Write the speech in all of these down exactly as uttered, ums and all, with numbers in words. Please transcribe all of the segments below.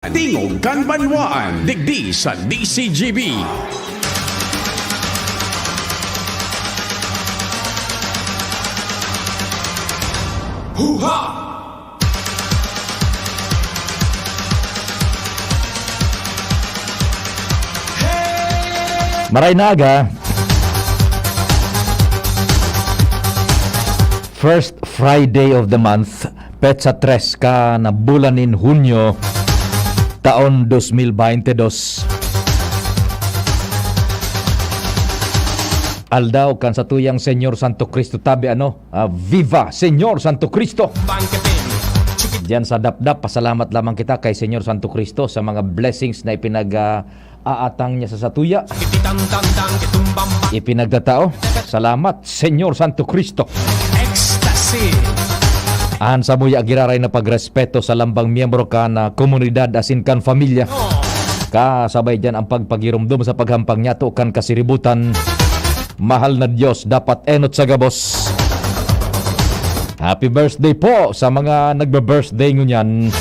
Tingog kan Banwaan, digdi sa D C G B. Huha! Maray na aga. First Friday of the month, petsa tres ka na bulan nin Hunyo, taon dos mil baynte dos. Aldaw kan satuyang Señor Santo Cristo tabi, ano? Ah, viva Señor Santo Cristo! Diyan sa Dapdap, pasalamat lamang kita kay Señor Santo Cristo sa mga blessings na ipinag, ah, aatang niya sa satuya. Ipinagtatao. Salamat, Señor Santo Cristo. Ecstasy. An samuya giraray na pagrespeto sa lambang miyembro kan komunidad asin kan pamilya. Kasabay diyan ang pagpagiromdom sa paghampang niyato kan kasiributan. Mahal na Diyos, dapat enot sa gabos. Happy birthday po sa mga nagbe-birthday ngunyan.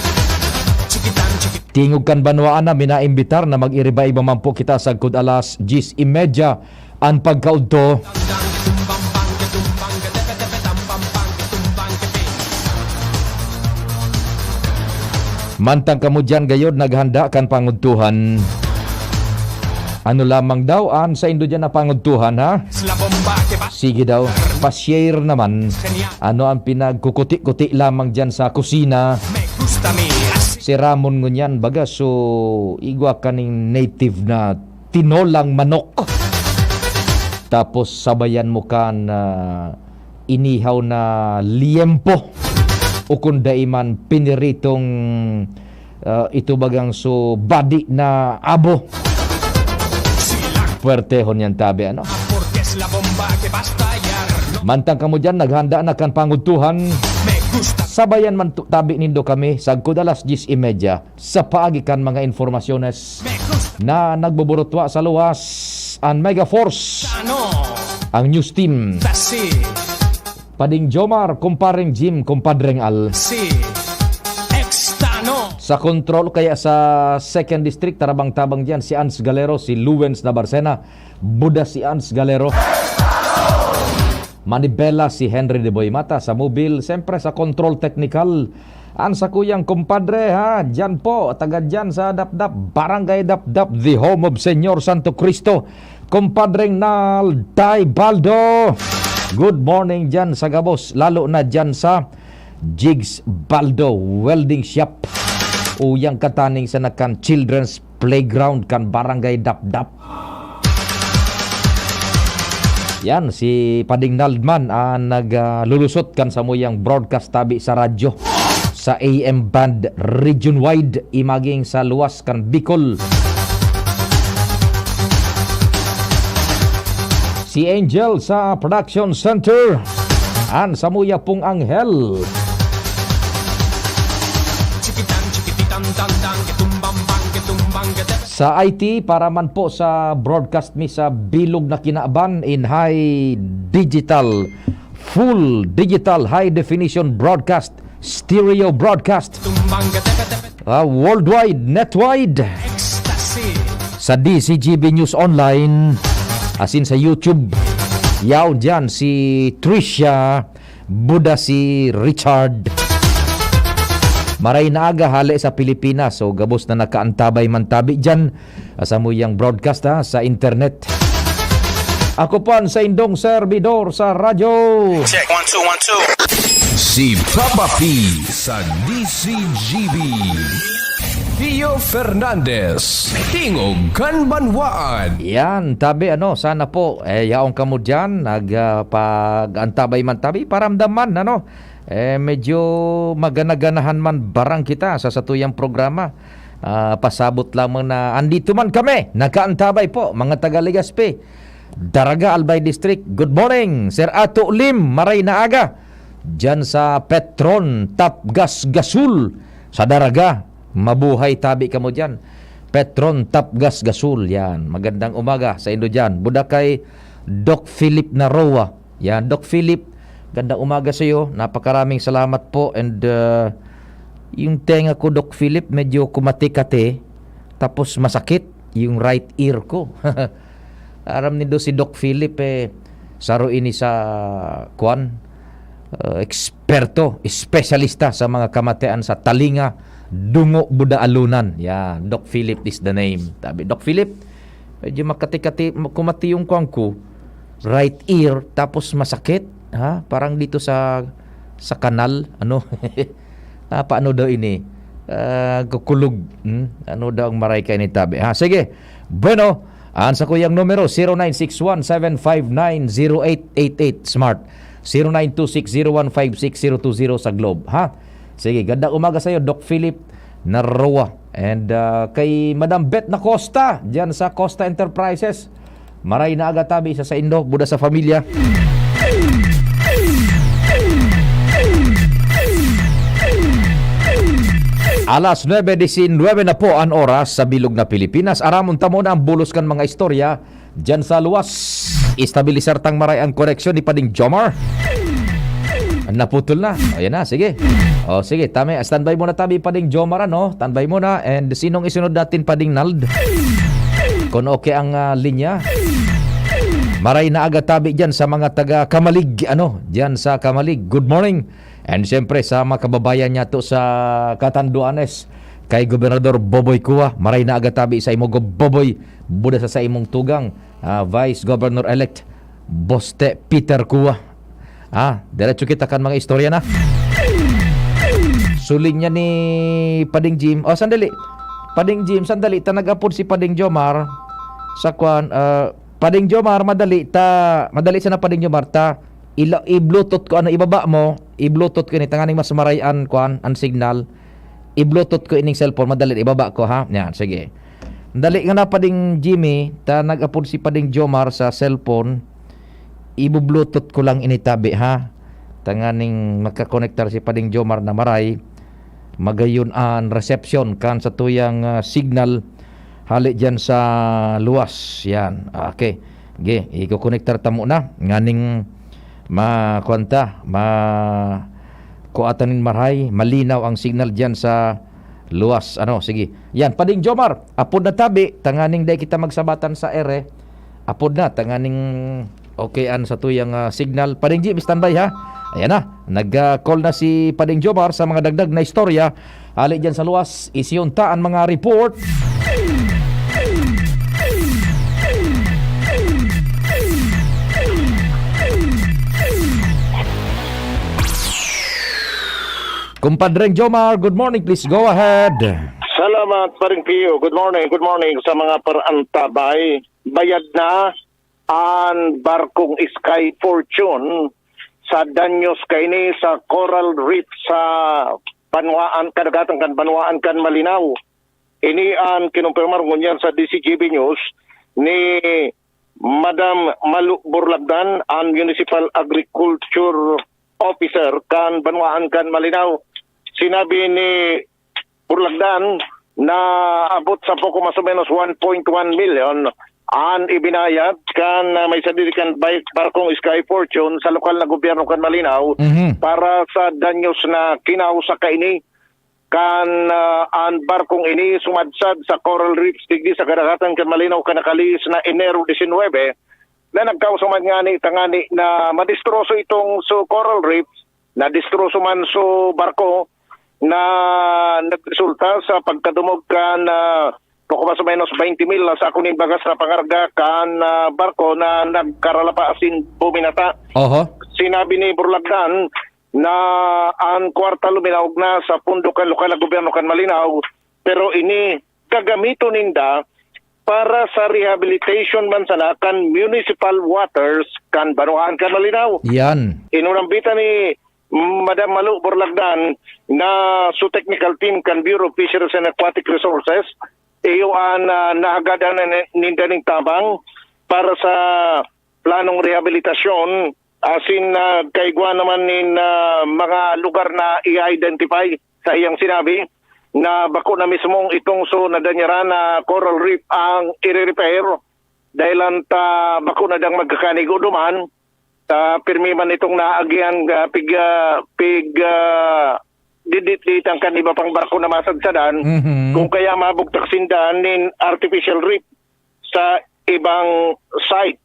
Tingog kan banwaan na minaimbitar na mag-iriba-iba man po kita sagkod alas diyes y media an pagkaudto. Mantang kamo diyan gayod naghanda kan pangudtuhan. Ano lamang daw an saindo diyan na pangudtuhan, ha? Sige daw, pa-share naman. Ano ang pinagkukuti-kuti lamang diyan sa kusina? Si Ramon ngunyan, baga, so, igwa kaning native na tinolang manok. Tapos sabayan mo kan, ah, inihaw na liempo. O kung dai man, piniritong, ah, ito bagang so badi na abo. Puwertehon yan tabi, ano? Mantang kamo diyan, naghanda na kan pangudtuhan. Sabayan man tu-, tabi nindo kami, sagkod alas diyes y media. Sa paagi kan mga impormasyones na nagbuburutwa sa luwas, an Mega Force, ang news team. Pading Jomar, kumpareng Jim, kumpadreng Al. Sa control kaya sa Second District, tarabang-tabang diyan si Ans Galero, si Luwens Nabarcena, buda si Ans Galero. Manibela si Henry de Boy Mata sa mobil, siyempre sa control technical. An sakuyang kumpadre, ha, diyan po, taga diyan sa Dapdap, Barangay Dapdap, the home of Señor Santo Cristo. Kumpadreng Nalday Baldo, good morning diyan sa gabos, lalo na diyan sa Jigs Baldo Welding Shop. Uyang kataning sa nakan Children's Playground kan Barangay Dapdap. Yan, si Pading Naldman ang nag, ah, lulusot kan samuyang broadcast tabi sa radyo, sa A M band, region wide, imaging sa luwas kan Bicol. Si Angel sa production center, an samuya pong anghel. Sa I T, para man po sa broadcast mi sa bilog na kinaban in high digital, full digital, high definition broadcast, stereo broadcast, ah, worldwide, netwide. Sa D C G B News Online, asin sa YouTube. Yaon diyan si Tricia, buda si Richard. Maray na aga hale sa Pilipinas. So, gabos na nakaantabay man tabi diyan, ah, samuyang broadcast, ha, sa internet. Ako po ang saindong serbidor sa radyo. Check, one, two, one, two. Si Papa P sa D C G B. Theo Fernandez, Tingog kan Banwaan. Yan, tabi, ano, sana po, eh, yaon kamo diyan, nag, ah, pag-antabay man tabi, paramdam man, ano, eh, medyo magana-ganahan man barang kita sa satuyang programa. Ah, pasabot lamang na andito man kami, nakaantabay po, mga taga Legazpi, Daraga, Albay District. Good morning, Sir Ato Lim, maray na aga. Diyan sa Petron, Tapgas, Gasul, sa Daraga. Mabuhay tabi kamo diyan. Petron, Tapgas, Gasul, yan. Magandang umaga sa indo diyan. Buda kay Doc Philip Naroa. Yan, Doc Philip, gandang umaga sa iyo. Napakaraming salamat po and, uh, Yung tenga ko, Doc Philip, medyo kumati-kati, tapos masakit yung right ear ko. Aram nindo si Doc Philip, eh, saro ini sa, kwan, uh, eksperto, espesyalista sa mga kamatian sa talinga, dungo, buda, alunan. Yan, Doc Philip is the name. Sabi, "Doc Philip, medyo makati-kati, kumati yung kwan ko, right ear, tapos masakit, ha? Parang dito sa, sa kanal, ano?" Ah, paano daw ini? Ah, kukulog. Hmm? Ano daw ang maray kaini tabi? Ha, sige. Bueno, ang sakuyang numero, zero nine six one seven five nine zero eight eight eight Smart. Zero nine two six zero one five six zero two zero sa Globe. Ha? Sige, gandang umaga sa'yo, Doc Philip Narroa. And, ah, kay Madam Beth Nacosta, dyan sa Costa Enterprises. Maray na aga tabi sa saindo, buda sa pamilya. Alas nuebe disinnuebe na po an oras sa bilog na Pilipinas. Aramon ta muna ang bulos kan mga istorya dyan sa luwas. Estabilisar tang maray ang koneksyon ni Pading Jomar. Naputol na. O, yan na. Sige. O, sige. Tama. Standby muna tabi, Pading Jomar, ano? Standby muna. And sinong isunod natin, Pading Nald? Kung okay ang, ah, linya. Maray na aga tabi dyan sa mga taga Kamalig, ano? Dyan sa Kamalig. Good morning. And siyempre sa mga kababayan niya to sa Catanduanes, kay Gobernador Boboy Cua, maray na aga tabi sa imo, Gob Boboy, buda sa, sa imong tugang, ah, Vice Governor-elect, Boste Peter Cua. Ah, diretso kita kan mga istorya na. Suling niya ni Pading Jim. O, sandali. Pading Jim, sandali. Ta nag-apod si Pading Jomar sa kwan, ah, Pading Jomar, madali ta, madali sana, Pading Jomar, ta ila-, i-bluetooth ko, ano, ibaba mo, i-bluetooth ko ini, tanganing mas maray an, kwan, an signal. I-bluetooth ko ining cellphone, madali, ibaba ko, ha? Yan, sige. Dali nga na, Pading Jimmy, ta nag-apod si Pading Jomar sa cellphone, ibu-bluetooth ko lang ini tabi, ha? Tanganing makakonektar si Pading Jomar na maray, magayon an reception kan sa tuyang, ah, signal hali dyan sa luwas. Yan. Okay. Ge, ikokonektar ta muna. Nganing ma-, kwan ta, ma-, kuha ta nin maray, malinaw ang signal dyan sa luwas. Ano, sige. Yan, Pading Jomar, apod na tabi, tanganing dai kita magsabatan sa ere. Apod na, tanganing okay an sa tuyang, ah, signal. Pading Jim, standby ha. Ayan na, nag-call na si Pading Jomar sa mga dagdag na istorya. Hali dyan sa luwas, isyon ta an mga report. Kumpadreng Jomar, good morning. Please go ahead. Salamat, Paring Pio. Good morning, good morning sa mga parantabay. Bayad na an barkong Sky Fortune sa danyos kaini sa coral reef sa banwaan, kadagatan kan banwaan kan Malinao. Ini an kinumpirmar ngunyan sa D C G B News ni Madam Malu Burlagdan, an Municipal Agriculture Officer kan banwaan kan Malinao. Sinabi ni Burlagdan na abot sa poko mas o menos one point one million an ibinayad kan, ah, may sadiri kan bay-, barkong Sky Fortune sa lokal na gobyerno kan Malinao Mhm. para sa danyos na kinaw sa kaini kan, ah, an barkong ini sumadsad sa coral reefs digdi sa kadagatan kan Malinao kan nakalihis na Enero disinwebe, na nagkausa man ngani tangani na madistroso itong so coral reefs, nadistroso man so barko na nagresulta sa pagkadumog kan, ah, poko mas o menos twenty mil na sako nin bagas na pangarga kan, ah, barko na nagkaralapa asin buminata. Oho. Sinabi ni Burlagdan na an kwarta luminaog na sa pondo kan lokal na gobyerno kan Malinao, pero ini gagamiton ninda para sa rehabilitation man sana kan municipal waters kan banwaan kan Malinao. Yan. Inunambitan ni Madam Malu Borlagdan na so technical team kan Bureau of Fisheries and Aquatic Resources, iyo an, ah, nahagadan na ni-, ninda ning tabang para sa planong rehabilitasyon, asin, ah, kaigwa naman nin, ah, mga lugar na i-identify sa iyang sinabi na bako na mismong itong so nadanyaran na coral reef ang ire-repair dahil ta bako na dang magkakanigo duman, ta pirmi man itong naagihan, ah, pig, ah, pig, ah, didit-ditan kan iba pang barko na masadsadan, Mhm. kung kaya mabugtak sinda nin artificial reef sa ibang site.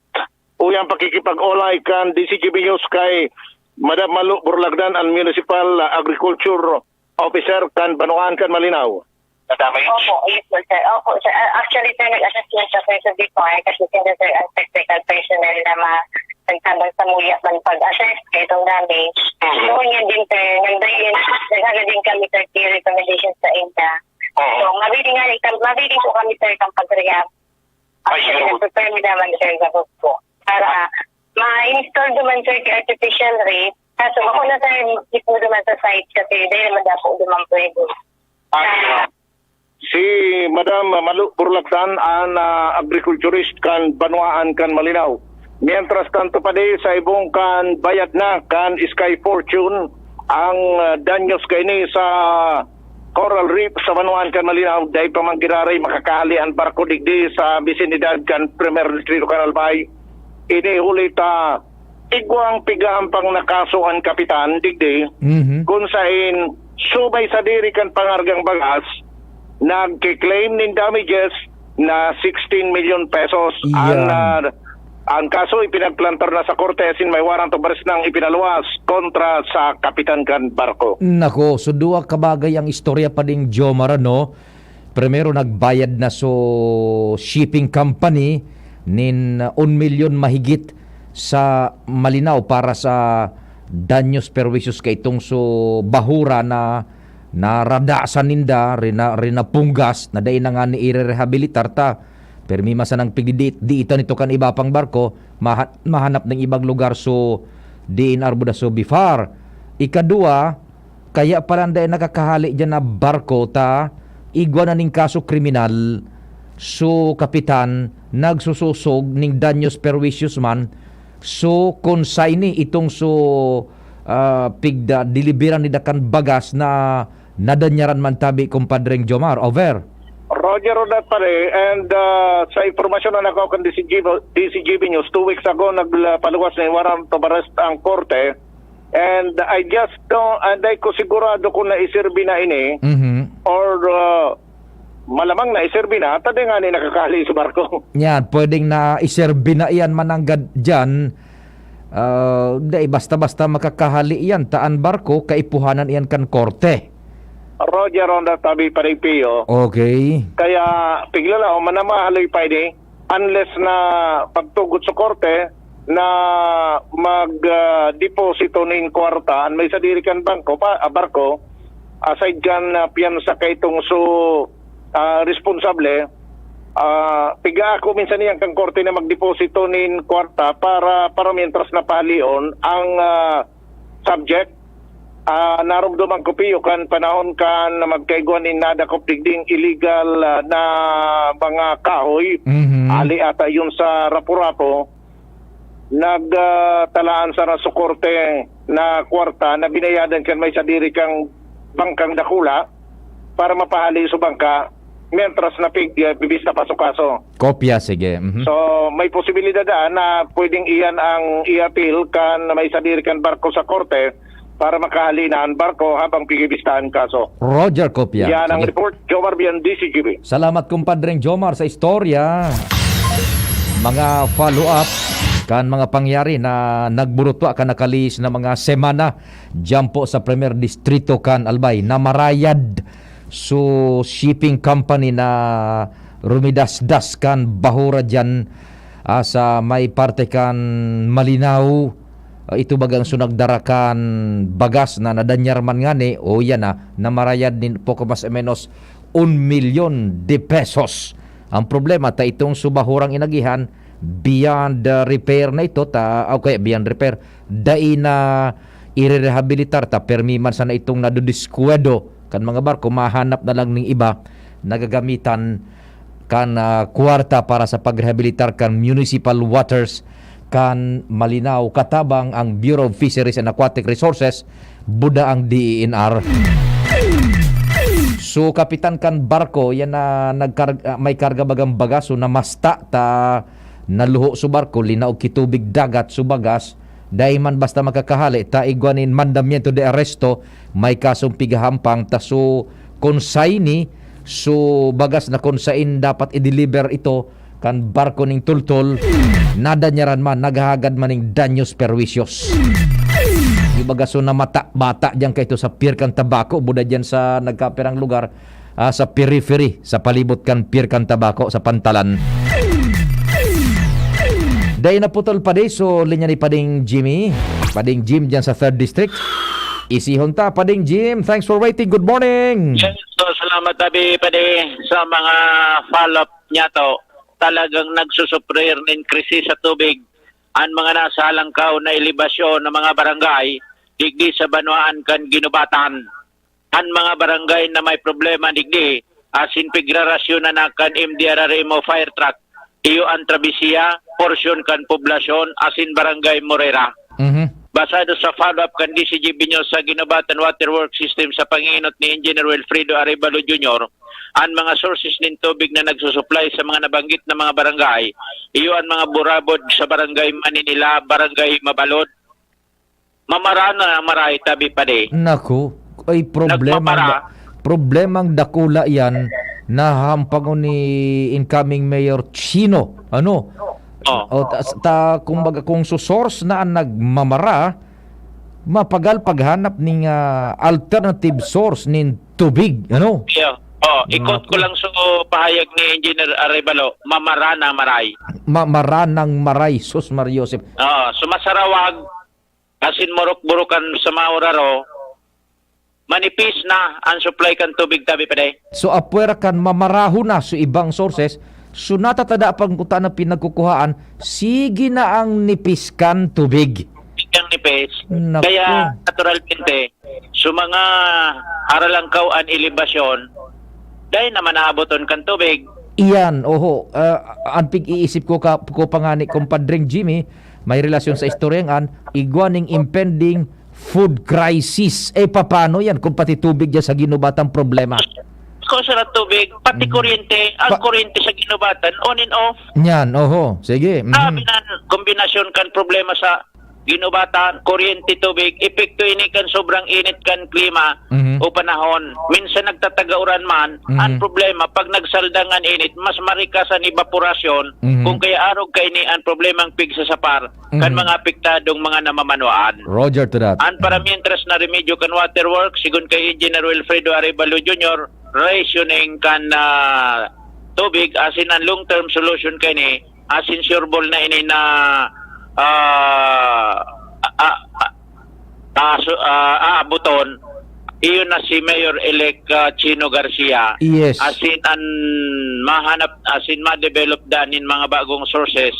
Uya an pakikipag-olay kan D C G B News kay Madam Malo Burlagdan, an Municipal Agriculture Officer kan Banwaan kan Malinao. Nadamay? Opo, yes po, sir. Opo, sir. Ah, actually, sir, nag-assess po sa, sir, sa before, kasi sila, sir, ang technical personnel na ma-, nagtabang sa muya man pag-assess, kaya itong damage. Mhm. Noon nga din, sir, nagdayon, naghagad din kami, sir, kay recommendation sa inda. Mhm. So, mabili nga, mabili po kami, sir, kang pag-react. Actually, Ayun. nag-prepare mi naman, sir, sa po. Para ma-install naman, sir, kay artificial reef. Kaso, ako na, sir, mismo naman sa site kasi dahil naman daw po naman pwede. Ayun. Si Madam Malo Burlagdan, an, ah, agriculturist kan Banwaan kan Malinao. Mientras tanto pa di, sa ibong kan bayad na kan Sky Fortune, ang, ah, danyos kaini sa coral reef sa Banwaan kan Malinao, dai pa man giraray makakahali an barko digdi sa bisinidad kan Primer Distrito kan Albay. Ini huli ta igwang pigahampang na kaso an kapitan digdi, Mhm. kun saen subay sadiri kan pangargang bagas, nagke-claim nin damages na sixteen milyon pesos. An, Iyan. ah, an kaso ipinagplantar na sa korte asin may warrant of arrest nang ipinaluwas kontra sa kapitan kan barko. Nako, so duwa ka bagay ang istorya pa ding Jomar, ano? Primero, nagbayad na so shipping company nin, uh, un milyon mahigit sa Malinao para sa danyos perwisyon kaitong so bahura na naradasan ninda, rina-, rinapunggas, na dai na ngani irerehabilitar ta. Pirmi man sanang pigdidiit-diitan ito kan iba pang barko, maha-, mahanap ning ibang lugar so diin arbo da so BFAR. Ikadua, kaya pala dai nakakahali diyan na barko ta igwa na ning kaso kriminal, so kapitan, nagsusosog ning danyos perwisyon man, so consignee itong so, ah, pigda, deliveran ni dakan bagas na nadanyaran man tabi, Compadreng Jomar. Over. Roger on that, pare. And, ah, sa impormasyon na nakuha kan D C G B, D C G B News, two weeks ago, nagpaluwas na yung warrant of arrest ang korte. And I just don't, and di ko sigurado kung naiserbi na ini Mhm. or, ah, malamang naiserbi na, ta di nga ni nakakahali sa barko. Yan, pwedeng naiserbi na iyan mananggad dyan. Ah, di, basta-basta makakahali iyan, ta an barko, kaipuhanan iyan kan korte. Roger on that, Tabi Parigpio. Okay. Kaya, piglalaom, manamahaloy pa ini, unless na pagtugot sa korte na mag, ah, deposito nin kwarta, an may sadiri kan bangko, pa, ah, barko, aside kan, ah, piyansa kaitong so, ah, responsable, ah, piga ako minsan niyan kan korte na magdeposito nin kwarta para, para mientras na pahalion ang, ah, subject. Ah, naromdoman ko, Pio, kan panahon kan magkaigwa nin nadakop digding illegal, ah, na mga kahoy. Mhm. Ali ata yun sa Rapu-Rapu. Nag, ah, talaan sana sa korte na kwarta na binayadan kan may sadiri kang bangkang dakula para mapahali sa bangka, mientras na pig, ah, bibista pa sa kaso. Kopya, sige. Mhm. So, may posibilidad daan na pwedeng iyan ang i-appeal kan may sadiri kan barko sa korte para makahali na ang barko habang pigibistahan kaso. Roger Kopya. Yan ang Sige. report, Jomar Bian, D C G B. Salamat, Compadreng Jomar, sa istorya. Mga follow-up kan mga pangyari na nagburutwa kan nakalihis na mga semana diyan po sa Primer Distrito kan Albay. Namarayad so shipping company na rumidasdas kan bahura diyan, ah, sa may parte kan Malinao. Ah, ito bagang so nagdara kan bagas na nadanyar man ngani, o yan na, namarayad nin poko mas o menos un milyon de pesos. Ang problema, ta itong so bahurang inagihan, beyond, ah, repair na ito, ta, o kaya beyond repair, dai na irerehabilitar ta, permi man sana itong nadudiskuwedo kan mga barko, mahanap na lang ning iba na gagamitan kan, ah, kwarta para sa pagrehabilitar kan municipal waters kan Malinao, katabang ang Bureau of Fisheries and Aquatic Resources, buda ang D E N R. So, kapitan kan barko, yan na nagkar-, ah, may karga bagang bagas, so namasta ta, naluho so barko, linaog ki tubig dagat so bagas, Dai man basta makakahale, ta igwa nin mandamiento de arresto, may kasong pighahampang, ta su consignee, su bagas na kung sain dapat i-deliver ito kan barko ning tultol, nadanyaran man, naghahagad man ning danyos perwisyos. Ibaga su namata, bata diyan kaito sa Pier kan Tabaco, buda diyan sa nagkapirang lugar, ah, sa periphery, sa palibot kan Pier kan Tabaco, sa Pantalan. Dai naputol pa di, so linya ni Pading Jimmy. Pading Jim diyan sa third District. Isihon ta, Pading Jim. Thanks for waiting. Good morning. Yes, so salamat, Abi, Padi, sa mga follow-up niya to. Talagang nagsusufrir nin krisis sa tubig an mga nasa halangkaw na elebasyon ng mga barangay digdi sa banwaan kan Ginubatan. An mga barangay na may problema digdi, asin pigrarasyonan na kan M D R R M o fire truck, iyo an Travesía, porsyon kan poblasyon, asin Barangay Morera. Mhm. Basado sa follow-up kan D C G B News sa Ginubatan Water Works System sa panginot ni Engineer Wilfredo Arevalo Junior, an mga sources nin tubig na nagsusuplay sa mga nabanggit na mga barangay, iyo an mga burabod sa Barangay Maninila, Barangay Mabalod, Mamara na Maray, tabi pa di. Naku, ay problema Nagmamara. da-, problemang dakula yan na hampagon ni incoming Mayor Chino. Ano? Oh. O, ta, ta, kumbaga, kung su-source na ang nagmamara, mapagal paghanap ning, ah, alternative source nin tubig. Ano? Yeah. Oh, ikot ko Naku. lang sa pahayag ni Engineer Arevalo, mamara na maray. Ma-, maranang maray, sus Maria Joseph. Oo, so masarawag, asin morok-borokan sa mauraro, manipis na ang supply kan tubig, tabi pa di. So, apwera kan mamaraho na sa ibang sources, so natatada pang kuta na pinagkukuhaan, sige na ang nipis kan tubig. Ang nipis. Naku. Kaya, naturalmente, so mga haralangkaw an elevasyon, dahil naman naaboton kan tubig. Iyan, oho. Ah, ang pig-iisip ko ka, ko pa nga ni Compadreng Jimmy, may relasyon sa istoryang an, igwa ning impending food crisis. Eh, papaano yan kung pati tubig dyan sa Ginubatan problema? Kung sa tubig, pati Mhm. kuryente, ang Pa- kuryente sa Ginubatan, on and off. Yan, oho. Sige. Mhm. Sabi na, kombinasyon kan problema sa Ginubatan, kuryente, tubig, epekto ini kan sobrang init kan klima Mhm. o panahon. Minsan nagtatagauran man, ang Mhm. problema, pag nagsaldangan init, mas marikas an evaporasyon, Mhm. kung kaya arog kaini ang problemang pigsasapar kan Mhm. mga apektadong mga namamanwaan. Roger to that. An paramientras na remedyo kan waterworks, sigon kay Engineer Wilfredo Arevalo Junior, rationing kan, ah, tubig, asin an long-term solution kaini, asin sure ball na ini na, ah, ah, ah, ah, so, ah, aaboton, iyon na si Mayor-elect, ah, Chino Garcia. Yes. Asin an mahanap, asin ma-develop dan nin mga bagong sources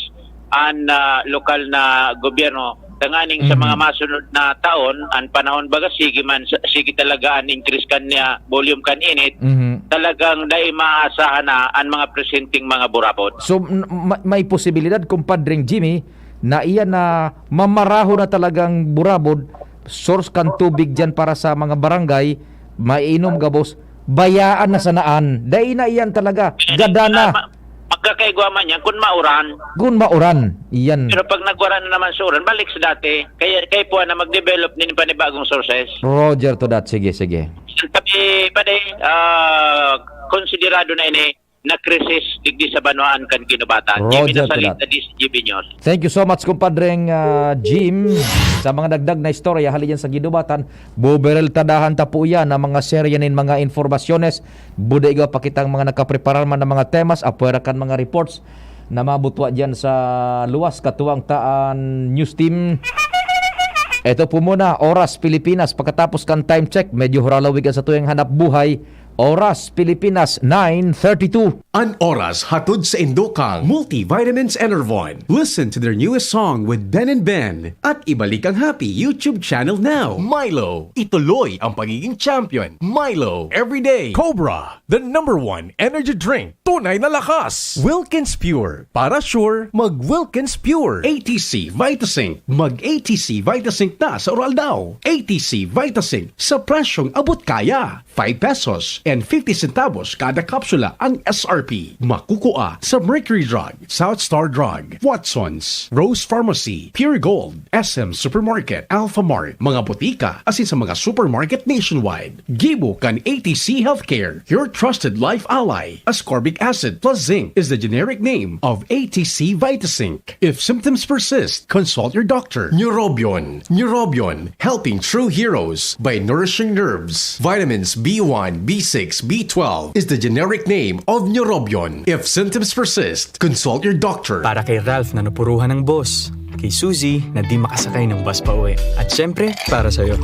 an, ah, lokal na gobyerno. Tanganing sa Mhm. mga masunod na taon, an panahon baga sige man, sige talaga an increase kan niya, volume kan init, Mhm. talagang dai maasahan na an mga presenteng mga burabod. So, n-, ma-, may posibilidad, Compadreng Jimmy, na iyan na mamaraho na talagang burabod, source kan tubig diyan para sa mga barangay, maiinom gabos, bayaan na sanaan. Dai na iyan talaga, gada na. Ah, ma-, magkakaigwa man yan kung mauran. Kung mauran, iyan. Pero pag nagwara na naman sa uran, balik sa dati. Kaya, kaya po na mag-develop din panibagong sources. Roger to that. Sige, sige. Tapi, pade, ah, konsiderado na ini na krisis digdi sa banwaan kan Ginubatan. Jimmy Roger to Nasalita, that. D C G B News. Thank you so much, Compadreng, ah, Jim, sa mga dagdag na istorya hali dyan sa Ginubatan. Buberel tadahan ta po yan ang mga serya nin mga informasyones. Buda igwa pa kitang mga nakapreparar man ng mga temas, apwera kan mga reports na mabutwa dyan sa luwas, katuwang taan news team. Ito po muna, Oras Pilipinas. Pagkatapos kan time check, medyo huralawig ang sa tuyang hanap buhay. Oras Pilipinas, nine thirty-two. An oras hatod sa indokang Multivitamins Enervon. Listen to their newest song with Ben and Ben. At ibalik ang Happy YouTube channel now. Milo, ituloy ang pagiging champion. Milo, everyday. Cobra, the number one energy drink. Tunay na lakas. Wilkins Pure. Para sure, mag Wilkins Pure. A T C Vitazinc. Mag A T C Vitazinc na sa oral daw. A T C Vitazinc sa presyong abot kaya. Five pesos. and fifty centavos kada kapsula ang S R P. Makukua sa Mercury Drug, South Star Drug, Watson's, Rose Pharmacy, Pure Gold, S M Supermarket, Alpha Mart, mga botika, asin sa mga supermarket nationwide. Gibo kan A T C Healthcare, your trusted life ally. Ascorbic acid plus zinc is the generic name of A T C Vitazinc. If symptoms persist, consult your doctor. Neurobion, Neurobion, helping true heroes by nourishing nerves. Vitamins B one, B six, B twelve is the generic name of Neurobion. If symptoms persist, consult your doctor. Para kay Ralph na napuruhan ng boss. Kay Suzy na di makasakay ng bus pa uwi. At syempre, para sa'yo.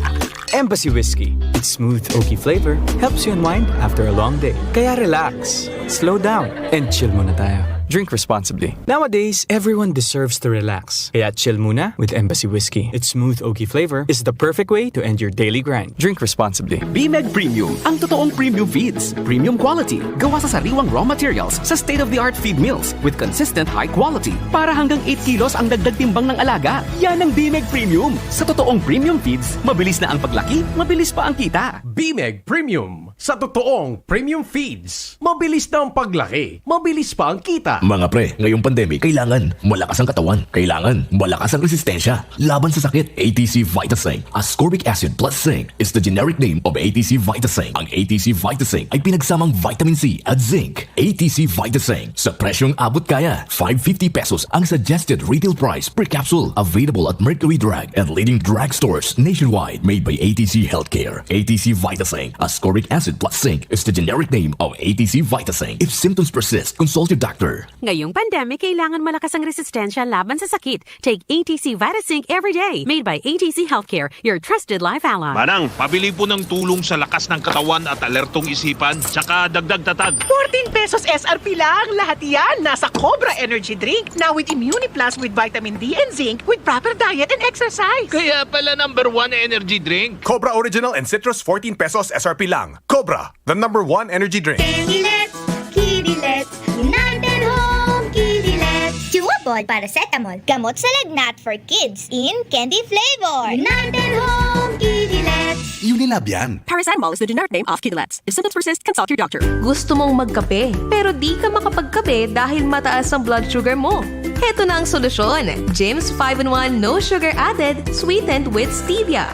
Embassy Whiskey. Its smooth, oaky flavor helps you unwind after a long day. Kaya relax, slow down, and chill muna tayo. Drink responsibly. Nowadays, everyone deserves to relax. Kaya chill muna with Embassy Whiskey. Its smooth, oaky flavor is the perfect way to end your daily grind. Drink responsibly. Bimeg Premium, ang totoong premium feeds. Premium quality, gawa sa sariwang raw materials, sa state-of-the-art feed mills, with consistent high quality. Para hanggang eight kilos ang dagdag timbang ng alaga. Yan ang Bimeg Premium. Sa totoong premium feeds, mabilis na ang paglaki, mabilis pa ang kita. Bimeg Premium. Sa totoong premium feeds, mabilis na ang paglaki, mabilis pa ang kita. Mga pre, ngayong pandemic, kailangan malakas ang katawan. Kailangan malakas ang resistensya laban sa sakit. A T C Vitasync, ascorbic acid plus zinc, is the generic name of A T C Vitasync. Ang A T C Vitasync ay pinagsamang vitamin C at zinc. A T C Vitasync, sa presyong abot kaya, five fifty pesos ang suggested retail price per capsule. Available at Mercury Drug and leading drugstores nationwide. Made by A T C Healthcare. A T C Vitasync, ascorbic acid plus zinc, is the generic name of A T C Vitasync. If symptoms persist, consult your doctor. Ngayong pandemic, kailangan malakas ang resistensya laban sa sakit. Take A T C Vitazinc every day. Made by A T C Healthcare, your trusted life ally. Manang, pabili po ng tulong sa lakas ng katawan at alertong isipan, tsaka dagdag tatag. Fourteen pesos S R P lang lahat yan. Nasa Cobra Energy Drink, now with Immune Plus with vitamin D and zinc with proper diet and exercise. Kaya pala number one energy drink. Cobra Original and Citrus, fourteen pesos S R P lang. Cobra, the number one energy drink. Kidilets, Kidilets, United Home Kidilets. Chewable paracetamol, gamot sa lagnat for kids in candy flavor. United Home Kidilets. Unilab yan. Paracetamol is the generic name of Kidilets. If symptoms persist, consult your doctor. Gusto mong magkape, pero di ka makapagkape dahil mataas ang blood sugar mo? Heto na ang solusyon, Jims five-in-one No Sugar Added, sweetened with stevia.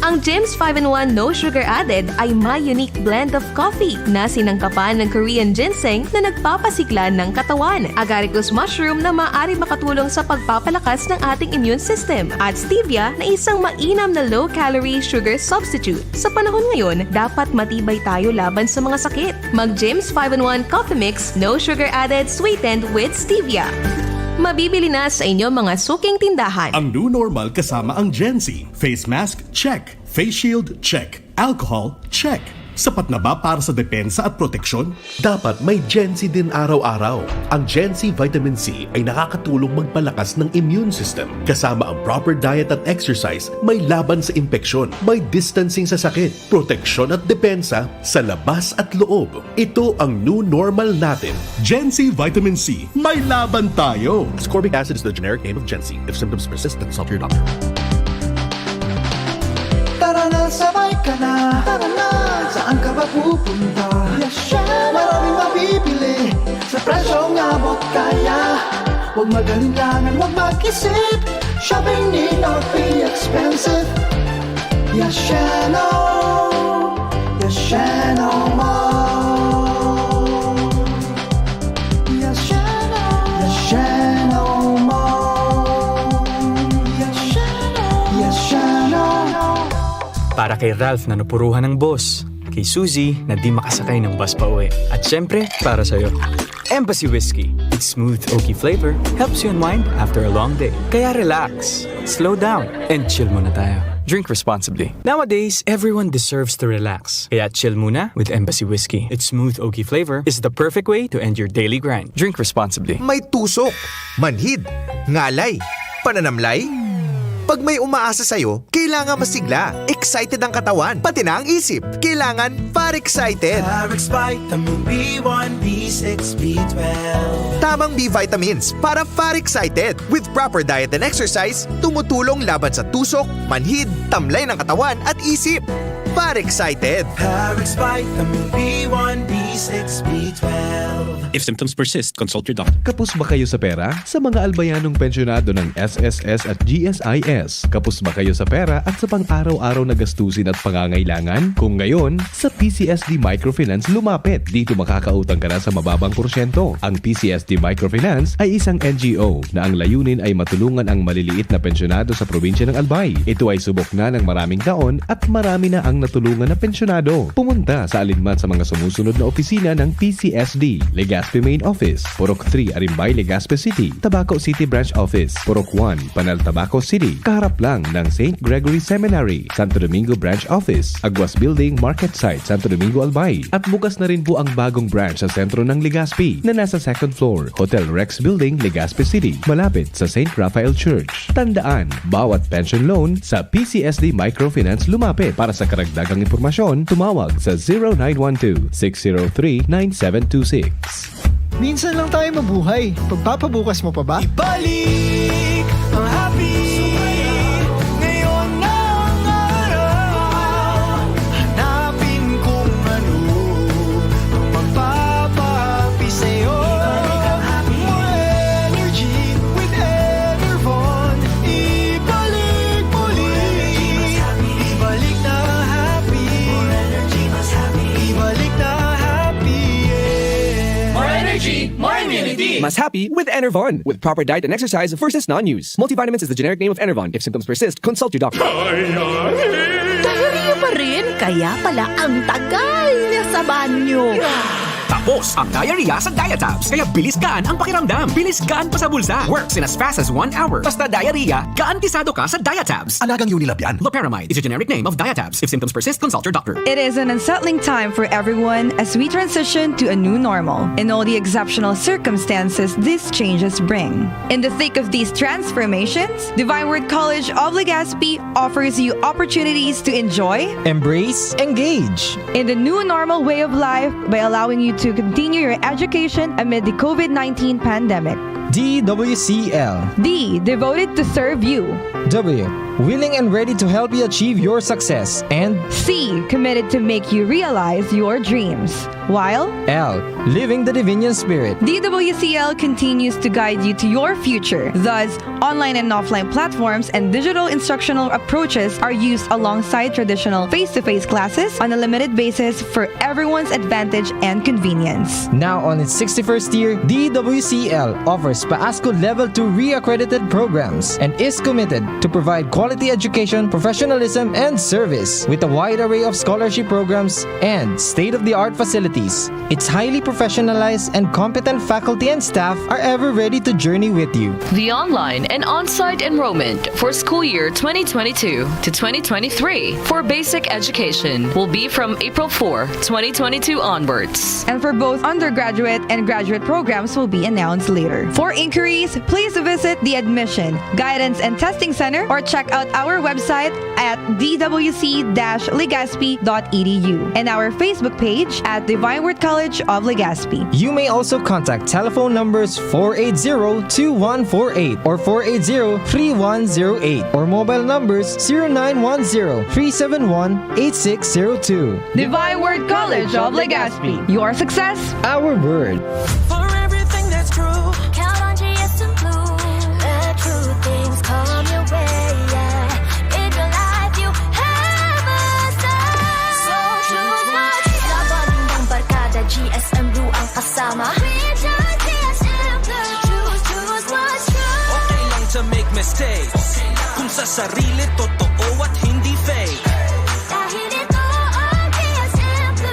Ang Jims five-in-one No Sugar Added ay may unique blend of coffee na sinangkapan ng Korean ginseng na nagpapasigla ng katawan, agaricus mushroom na maaari makatulong sa pagpapalakas ng ating immune system, at stevia na isang mainam na low-calorie sugar substitute. Sa panahon ngayon, dapat matibay tayo laban sa mga sakit. Mag Jims five-in-one Coffee Mix, no sugar added, sweetened with stevia. Mabibili na sa inyong mga suking tindahan. Ang new normal kasama ang Gen Z. Face mask, check. Face shield, check. Alcohol, check. Sapat na ba para sa depensa at proteksyon? Dapat may Gen Z din araw-araw. Ang Gen Z Vitamin C ay nakakatulong magpalakas ng immune system. Kasama ang proper diet at exercise, may laban sa impeksyon, may distancing sa sakit, proteksyon at depensa sa labas at loob. Ito ang new normal natin. Gen Z Vitamin C, may laban tayo! Ascorbic acid is the generic name of Gen Z. If symptoms persist, consult your doctor. Tara na, sabay ka na. Tara na, saan ka ba pupunta? Yasha! Maraming mabibili sa presyong abot kaya. Huwag mag-alinlangan, huwag mag-isip. Shopping need not be expensive. Yasheno! Yasheno Mall! Yasheno! Yasheno Mall! Yasheno! Yasheno! Para kay Ralph na napuruhan ng boss. Kay Suzy na di makasakay ng bus pa uwi. At syempre, para sa'yo. Embassy Whiskey. Its smooth, oaky flavor helps you unwind after a long day. Kaya relax, slow down, and chill muna tayo. Drink responsibly. Nowadays, everyone deserves to relax. Kaya chill muna with Embassy Whiskey. Its smooth, oaky flavor is the perfect way to end your daily grind. Drink responsibly. May tusok, manhid, ngalay, pananamlay. Pag may umaasa sa'yo, kailangan masigla. Excited ang katawan, pati na ang isip. Kailangan Far Excited. Far Excited. Vitamin B one, B six, B twelve. Tamang B vitamins para Far Excited. With proper diet and exercise, tumutulong laban sa tusok, manhid, tamlay ng katawan at isip. Par excited! Parex Vitamin B one, B six, B twelve. If symptoms persist, consult your doctor. Kapos ba kayo sa pera? Sa mga albayanong pensyonado ng S S S at G S I S, kapos ba kayo sa pera at sa pang-araw-araw na gastusin at pangangailangan? Kung ngayon, sa P C S D Microfinance lumapit. Dito makakautang ka na sa mababang porsyento. Ang P C S D Microfinance ay isang N G O na ang layunin ay matulungan ang maliliit na pensyonado sa probinsya ng Albay. Ito ay subok na ng maraming taon at marami na ang natulungan na pensyonado. Pumunta sa alinman sa mga sumusunod na opisina ng P C S D: Legazpi Main Office, Purok three, Arimbay, Legazpi City; Tabaco City Branch Office, Purok one, Panal, Tabaco City, kaharap lang ng Saint Gregory Seminary; Santo Domingo Branch Office, Aguas Building, Market Site, Santo Domingo, Albay. At bukas na rin po ang bagong branch sa sentro ng Legazpi, na nasa second floor, Hotel Rex Building, Legazpi City, malapit sa Saint Raphael Church. Tandaan, bawat pension loan sa P C S D Microfinance lumapit. Para sa karagdagang impormasyon, tumawag sa zero nine one two, six zero three, nine seven two six. Minsan lang tayo mabuhay. Pagpapabukas mo pa ba? Ibalik ang happy. Ngayon na ang araw. Hanapin kung ano ang magpapahappy sa'yo. More energy with Enervon. Ibalik muli. Ibalik na ang happy. Ibalik na ang happy, yeah. More energy, more immunity. Mas happy with Enervon. With proper diet and exercise versus non-use. Multivitamins is the generic name of Enervon. If symptoms persist, consult your doctor. Diarrhea pa rin? Kaya pala ang tagal niya sa banyo. Tapos ang diarrhea sa Diatabs. Kaya bilis gaan ang pakiramdam. Bilis gaan pa sa bulsa. Works in as fast as one hour. Basta diarrhea, garantisado ka sa Diatabs. Alagang Unilab yan. Loperamide is a generic name of Diatabs. If symptoms persist, consult your doctor. It is an unsettling time for everyone as we transition to a new normal and all the exceptional circumstances these changes bring. In the thick of these transformations, Divine Word College of Legazpi offers you opportunities to enjoy, embrace, engage in the new normal way of life by allowing you to continue your education amid the COVID nineteen pandemic. D W C L. D, devoted to serve you. W, willing and ready to help you achieve your success. And C, committed to make you realize your dreams. While L, living the Divinian spirit. D W C L continues to guide you to your future. Thus, online and offline platforms and digital instructional approaches are used alongside traditional face-to-face classes on a limited basis for everyone's advantage and convenience. Now on its sixty-first year, D W C L offers PAASCU Level two re-accredited programs and is committed to provide quality education, professionalism, and service with a wide array of scholarship programs and state-of-the-art facilities. Its highly professionalized and competent faculty and staff are ever ready to journey with you. The online and on-site enrollment for school year twenty twenty-two to twenty twenty-three for basic education will be from April four, twenty twenty-two onwards. And for both undergraduate and graduate programs will be announced later. For inquiries, please visit the Admission, Guidance and Testing Center or check out our website at d w c dash legazpi dot e d u and our Facebook page at Divine Word College of Legazpi. You may also contact telephone numbers four eight zero two one four eight or four eight zero three one zero eight or mobile numbers zero nine one zero three seven one eight six zero two. Divine Word College of Legazpi. Your success, our word. For everything that's true, count on G S M Blue. Let true things come your way, yeah. In your life, you have a say. So choose what's right. Sa barimbang barkada, G S M Blue ang kasama. We choose G S M Blue. Choose, choose what's true. Okay lang to make mistakes. Kung sa sarili, totoo at hindi fake. Dahil ito ang G S M Blue.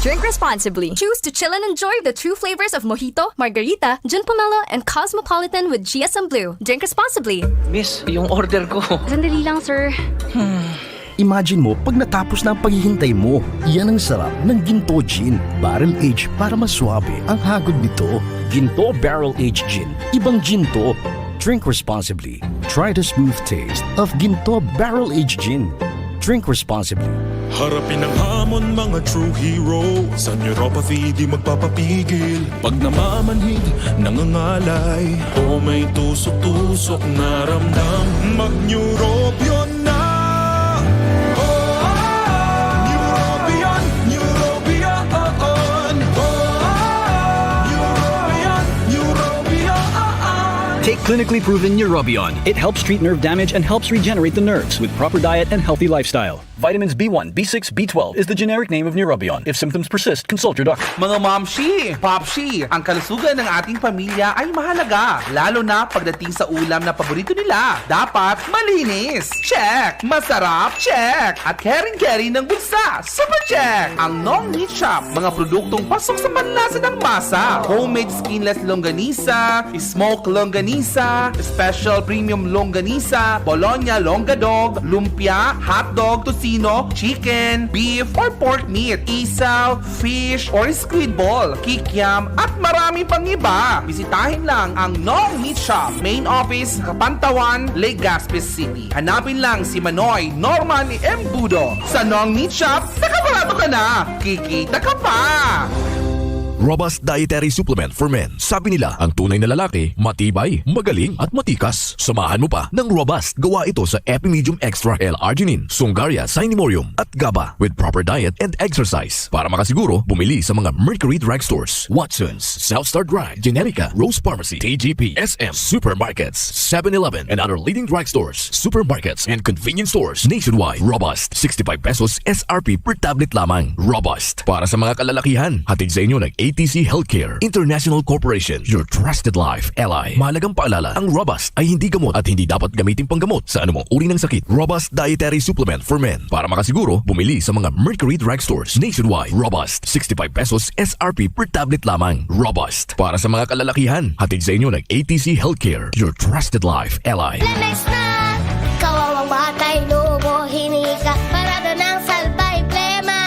Drink responsibly. Choose to chill and enjoy the true flavors of Mojito, Margarita, Gin Pomelo, and Cosmopolitan with G S M Blue. Drink responsibly. Miss, yung order ko. Sandali lang, sir. Imagine mo pag natapos na ang paghihintay mo. Iyan ang sarap ng Ginto Gin. Barrel Age para mas swabe ang hagod nito. Ginto Barrel Age Gin. Ibang gin to. Drink responsibly. Try the smooth taste of Ginto Barrel Age Gin. Drink responsibly. Harapin ang hamon, mga true hero. Sa neuropathy, di magpapapigil. Pag namamanhid, nangangalay, o may tusok-tusok na ramdam, mag-Neurobion na! O Clinically proven Neurobion. It helps treat nerve damage and helps regenerate the nerves with proper diet and healthy lifestyle. Vitamins B one, B six, B twelve is the generic name of Neurobion. If symptoms persist, consult your doctor. Mga momshi, popshi, ang kalusugan ng ating pamilya ay mahalaga, lalo na pagdating sa ulam na paborito nila. Dapat malinis. Check! Masarap? Check! At caring-caring ng bulsa. Super check! Ang Nong Meat Shop, mga produktong pasok sa panlasa ng masa. Homemade skinless longganisa, smoke longganisa, special premium longganisa, bologna longgadog, lumpia, hotdog, tocino, chicken, beef, or pork meat, isaw, fish, or squid ball, kikiam, at marami pang iba. Bisitahin lang ang Nong Meat Shop, main office, Kapantawan, Legazpi City. Hanapin lang si Manoy Norman Embudo. Sa Nong Meat Shop, nakabarato ka na! Kikita ka pa! Robust Dietary Supplement for Men. Sabi nila, ang tunay na lalaki, matibay, magaling, at matikas. Samahan mo pa ng Robust. Gawa ito sa Epimedium Extra L-arginine, Sungaria, Cinemorium, at GABA. With proper diet and exercise. Para makasiguro, bumili sa mga Mercury Drugstores, Watson's, South Star Drug, Generica, Rose Pharmacy, T G P, S M, supermarkets, Seven Eleven, and other leading drugstores, supermarkets, and convenience stores nationwide. Robust, sixty-five pesos S R P per tablet lamang. Robust, para sa mga kalalakihan. Hatid sa inyo ng A T C Healthcare International Corporation, your trusted life ally. Mahalagang paalala, ang Robust ay hindi gamot at hindi dapat gamitin panggamot sa anumang uri ng sakit. Robust Dietary Supplement for Men. Para makasiguro, bumili sa mga Mercury Drugstores nationwide. Robust, sixty-five pesos S R P per tablet lamang. Robust, para sa mga kalalakihan. Hatid sa inyo ng A T C Healthcare, your trusted life ally. Lemex na! Kawawang batay, lubo, hinika, parada ng salbay, plema.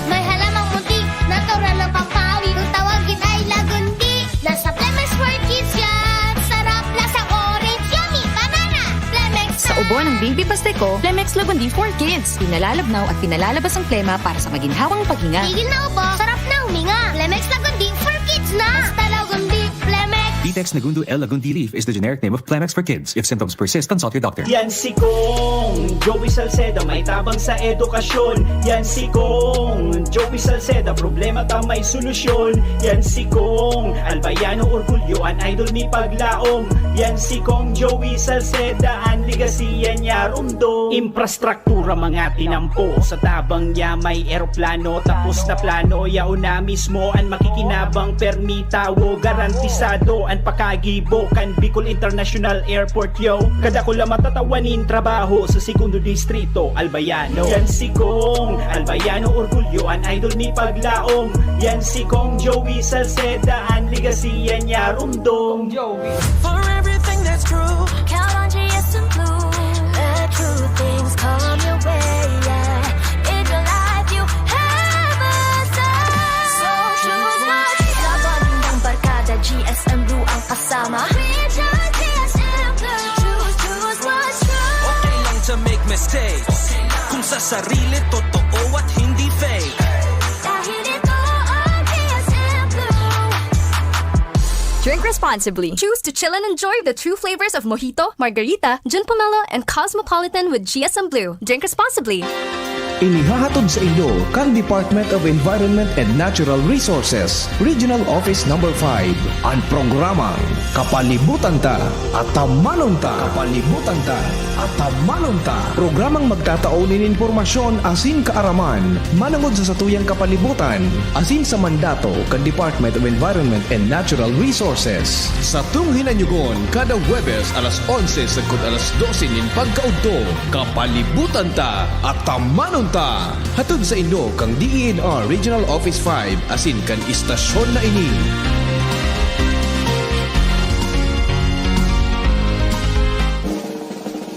May halamang muntik, natural ng pampawi. Kung tawagin ay lagundi, nasa Lemex for Kids yan. Sarap, lasang orange, yummy, banana. Lemex Sa na! Ubo ng Baby Pasteco, Lemex Lagundi for Kids. Pinalalabnaw at pinalalabas ang plema para sa maginhawang paghinga. Tigil na ubo, sarap na huminga. Lemex Lagundi for Kids na! Basta Lagundi, Lemex! Vitex Negundo L Lagundi Leaf is the generic name of Plemex for kids. If symptoms persist, consult your doctor. Yan si Kong Joey Salceda, may tabang sa edukasyon. Yan si Kong Joey Salceda, problema ta may solusyon. Yan si Kong Albayano Orgulyo, an idol mi paglaom. Yan si Kong Joey Salceda, an legacy yan niya rumdom. Infrastruktura mga tinampo, sa tabang niya may eroplano. Tapos na plano, yaon na mismo an makikinabang, permi tawo, garantisado an pakagibo kan Bicol International Airport, yo. Kadakula matatawan nin trabaho sa Segundo Distrito, Albayano. Yan si Kong Albayano Orgulyo, an idol mi paglaom. Yan si Kong Joey Salceda, an legacy yan niya rumdom. Joey. For everything that's true, count on G S M Blue. Let true things come your way, yeah. In your life, you have a say. So choose what's true. Laban ng barkada, G S M Blue ang kasama. We choose G S M Blue. Choose, choose what's true. Okay lang to make mistakes. Kung sa sarili, totoo at hindi fake. Dahil ito ang G S M Blue. Drink responsibly. Choose to chill and enjoy the true flavors of Mojito, Margarita, Gin Pomelo, and Cosmopolitan with G S M Blue. Drink responsibly. Inihahatod sa inyo kan Department of Environment and Natural Resources, Regional Office Number five, an programang Kapalibutan Ta, Atamanon Ta. Kapalibutan Ta, Atamanon Ta. Programang magtatao nin impormasyon asin kaaraman manongod sa satuyang kapalibutan asin sa mandato kan Department of Environment and Natural Resources. Satong hinanyogon kada Huwebes alas onse sagkod alas dose nin pagkaudto. Kapalibutan Ta, Atamanon Ta. Hatod sa inyo kan D E N R Regional Office five asin kan istasyon na ini.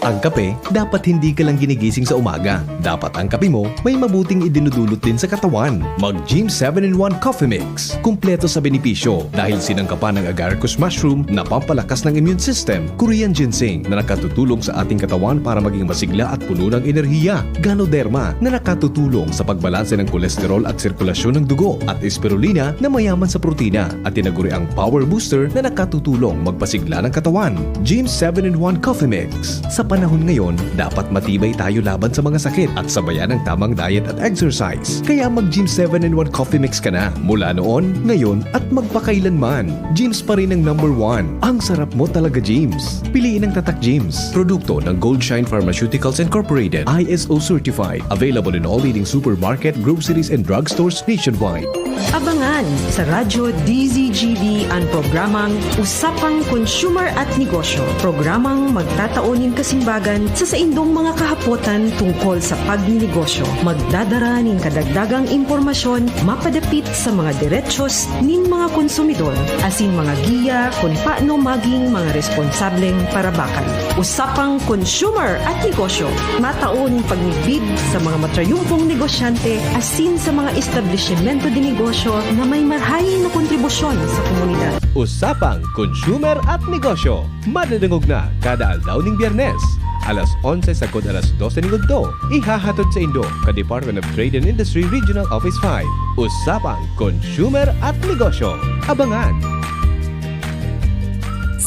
Ang kape, dapat hindi ka lang ginigising sa umaga. Dapat ang kape mo may mabuting idinudulot din sa katawan. Mag Gym seven in one Coffee Mix. Kumpleto sa benepisyo dahil sinangkapan ng agaricus mushroom na pampalakas ng immune system, Korean ginseng na nakatutulong sa ating katawan para maging masigla at puno ng enerhiya, Ganoderma na nakatutulong sa pagbalanse ng kolesterol at sirkulasyon ng dugo, at Spirulina na mayaman sa protina, at tinaguriang Power Booster na nakatutulong magpasigla ng katawan. Gym seven in one Coffee Mix. Sa Panahon ngayon, dapat matibay tayo laban sa mga sakit at sabayan ang tamang diet at exercise. Kaya mag-Gym seven in one Coffee Mix ka na mula noon, ngayon, at magpakailanman. Gym's pa rin ang number one. Ang sarap mo talaga, Gym's. Piliin ang Tatak Gym's. Produkto ng Gold Shine Pharmaceuticals Incorporated, I S O certified. Available in all leading supermarket, groceries, and drugstores nationwide. Abangan sa Radyo D Z G B an programang Usapang Consumer at Negosyo. Programang magtatao nin kasimbagan sa saindong mga kahapotan tungkol sa pagninegosyo. Magdadara nin kadagdagang impormasyon mapadapit sa mga derechos nin mga konsumidor asin mga giya kun paano maging mga responsableng parabakan. Usapang Consumer at Negosyo, matao nin pagmidbid sa mga matrayumpong negosyante asin sa mga establisimento de negosyo na may marahay na kontribusyon sa komunidad. Usapang Consumer at Negosyo, madadangog na kada aldaw ning Biyernes, alas onse sagkod alas dose ning udto. Ihahatod saindo kan Department of Trade and Industry Regional Office five. Usapang Consumer at Negosyo. Abangan!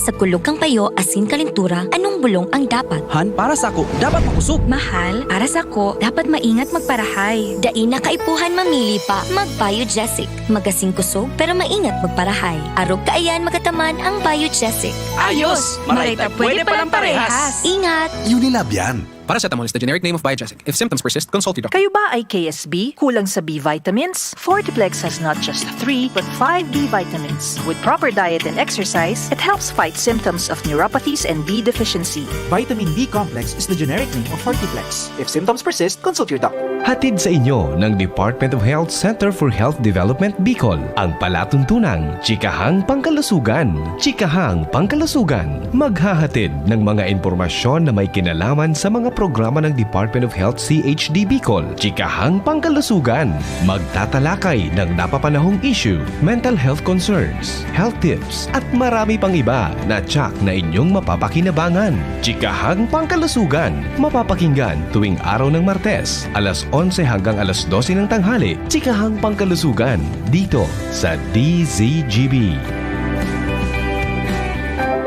Sa kulog kan payo asin kalentura, anong bolong ang dapat? Han, para sako, dapat makosog. Mahal, para sako, dapat maingat magparahay. Dai na kaipuhan mamili pa, mag-Biogesic. Magasin kosog, pero maingat magparahay. Arog kaiyan magataman ang Biogesic. Ayos! Maray ta pwede palang parehas. Ingat! Unilab yan. Paracetamol is the generic name of Biogesic. If symptoms persist, consult your doctor. Kayo ba ay K S B? Kulang sa B vitamins? Fortiplex has not just three, but five B vitamins. With proper diet and exercise, it helps fight symptoms of neuropathies and B deficiency. Vitamin B complex is the generic name of Fortiplex. If symptoms persist, consult your doctor. Hatid sa inyo ng Department of Health Center for Health Development Bicol, ang palatuntunang Chikahang Pangkalusugan. Chikahang Pangkalusugan, maghahatid ng mga impormasyon na may kinalaman sa mga programa ng Department of Health C H D Bicol. Chikahang Pangkalusugan, magtatalakay ng napapanahong issue, mental health concerns, health tips, at marami pang iba na tiyak na inyong mapapakinabangan. Chikahang Pangkalusugan, mapapakinggan tuwing araw ng Martes, alas onse hanggang alas dose ng tanghali. Chikahang Pangkalusugan, dito sa D Z G B.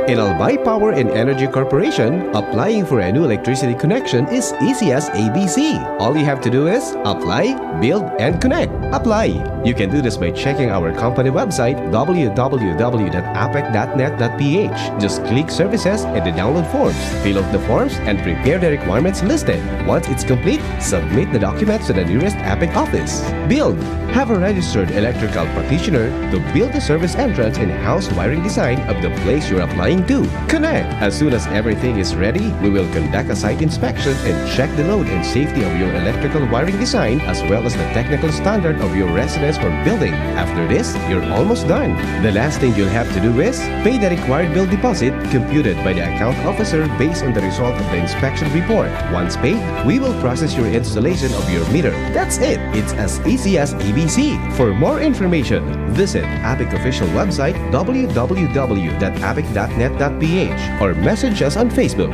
In Albay Power and Energy Corporation, applying for a new electricity connection is easy as A B C. All you have to do is apply, build, and connect. Apply. You can do this by checking our company website, w w w dot apec dot net dot p h. Just click Services and the Download Forms. Fill out the forms and prepare the requirements listed. Once it's complete, submit the documents to the nearest APEC office. Build. Have a registered electrical practitioner to build the service entrance and house wiring design of the place you're applying to. Connect. As soon as everything is ready, we will conduct a site inspection and check the load and safety of your electrical wiring design, as well as the technical standard of your residence or building. After this, you're almost done. The last thing you'll have to do is pay the required bill deposit computed by the account officer based on the result of the inspection report. Once paid, we will process your installation of your meter. That's it. It's as easy as A B C. For more information, visit APEC official website, w w w dot apec dot net dot p h, or message us on Facebook.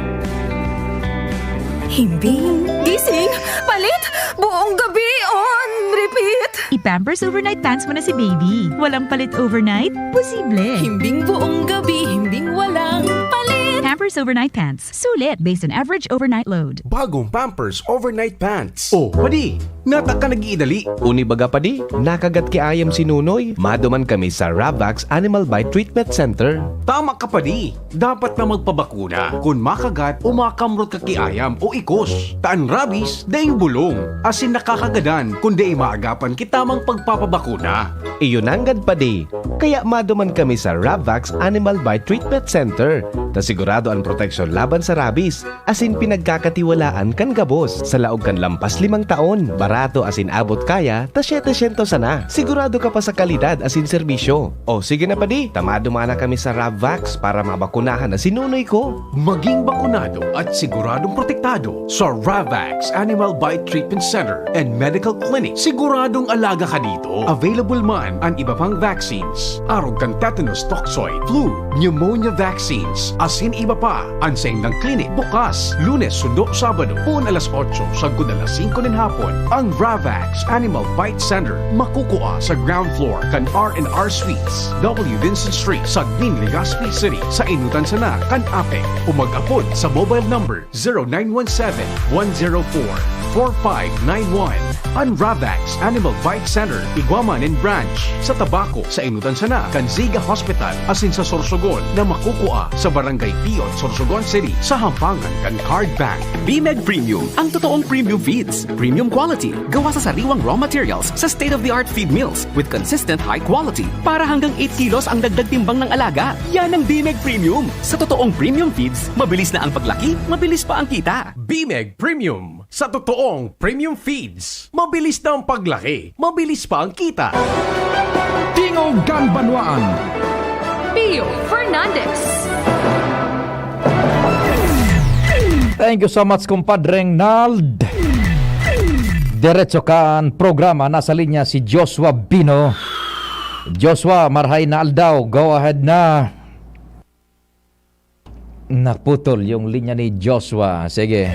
Himbing, gising, palit, buong gabi on repeat. I-Pampers Overnight Pants mo na si baby. Walang palit overnight? Posible. Himbing buong gabi, himbing walang palit. Pampers Overnight Pants. Sulit based on average overnight load. Bagong Pampers Overnight Pants. Oh, padi, nata ka nag-iidali. Uni baga, padi, nakagat ki ayam si Nunoy. Maduman kami sa Ravax Animal Bite Treatment Center. Tama ka, padi. Dapat na magpabakuna kun makagat o makamrot ka ki ayam o ikos. Ta an rabies, daing bolong, asin nakakagadan kun dai maagapan ki tamang pagpapabakuna. Iyo nanggad, padi. Kaya maduman kami sa Ravax Animal Bite Treatment Center, ta sigurado an proteksyon laban sa rabies, asin pinagkakatiwalaan kan gabos. Sa laog kan lampas limang taon, barato asin abot kaya, ta setecientos sana. Sigurado ka pa sa kalidad asin serbisyo. O sige na, padi, ta maduman na kami sa Ravax para mabakunahan na si Nunoy ko. Maging bakunado at siguradong protektado sa Ravax Animal Bite Treatment Center and Medical Clinic. Siguradong alaga ka dito. Available man an iba pang vaccines, arog kan tetanus toxoid, flu, pneumonia vaccines, asin iba pa. An saindang klinik bukas Lunes sundo Sabado, poon alas otso sagkod alas singko nin hapon. Ang Ravax Animal Bite Center makukua sa ground floor kan R and R Suites, W Vincent Street, Sagmin, Legazpi City, sa enotan sana kan APEC, o mag-apod sa mobile number zero nine one seven, one zero four, four five nine one. An Ravax Animal Bite Center, igwa man nin branch sa Tabaco, sa enotan sana kan Ziga Hospital, asin sa Sorsogon, na makukua sa Barangay Piot, Sorsogon City, sa hampangan kan Card Bank. Bimeg Premium, ang totoong premium feeds. Premium quality, gawa sa sariwang raw materials, sa state-of-the-art feed mills, with consistent high quality. Para hanggang eight kilos ang dagdag timbang ng alaga. Yan ang Bimeg Premium. Sa totoong premium feeds, mabilis na ang paglaki, mabilis pa ang kita. Bimeg Premium. Sa totoong premium feeds, mabilis na ang paglaki, mabilis pa ang kita. Tingog kan Banwaan. Pio Fernandez. Thank you so much, Compadre Nald. Diretso kan programa, nasa linya si Joshua Bino. Joshua, marhay na aldaw. Go ahead na. Naputol yung linya ni Joshua. Sige.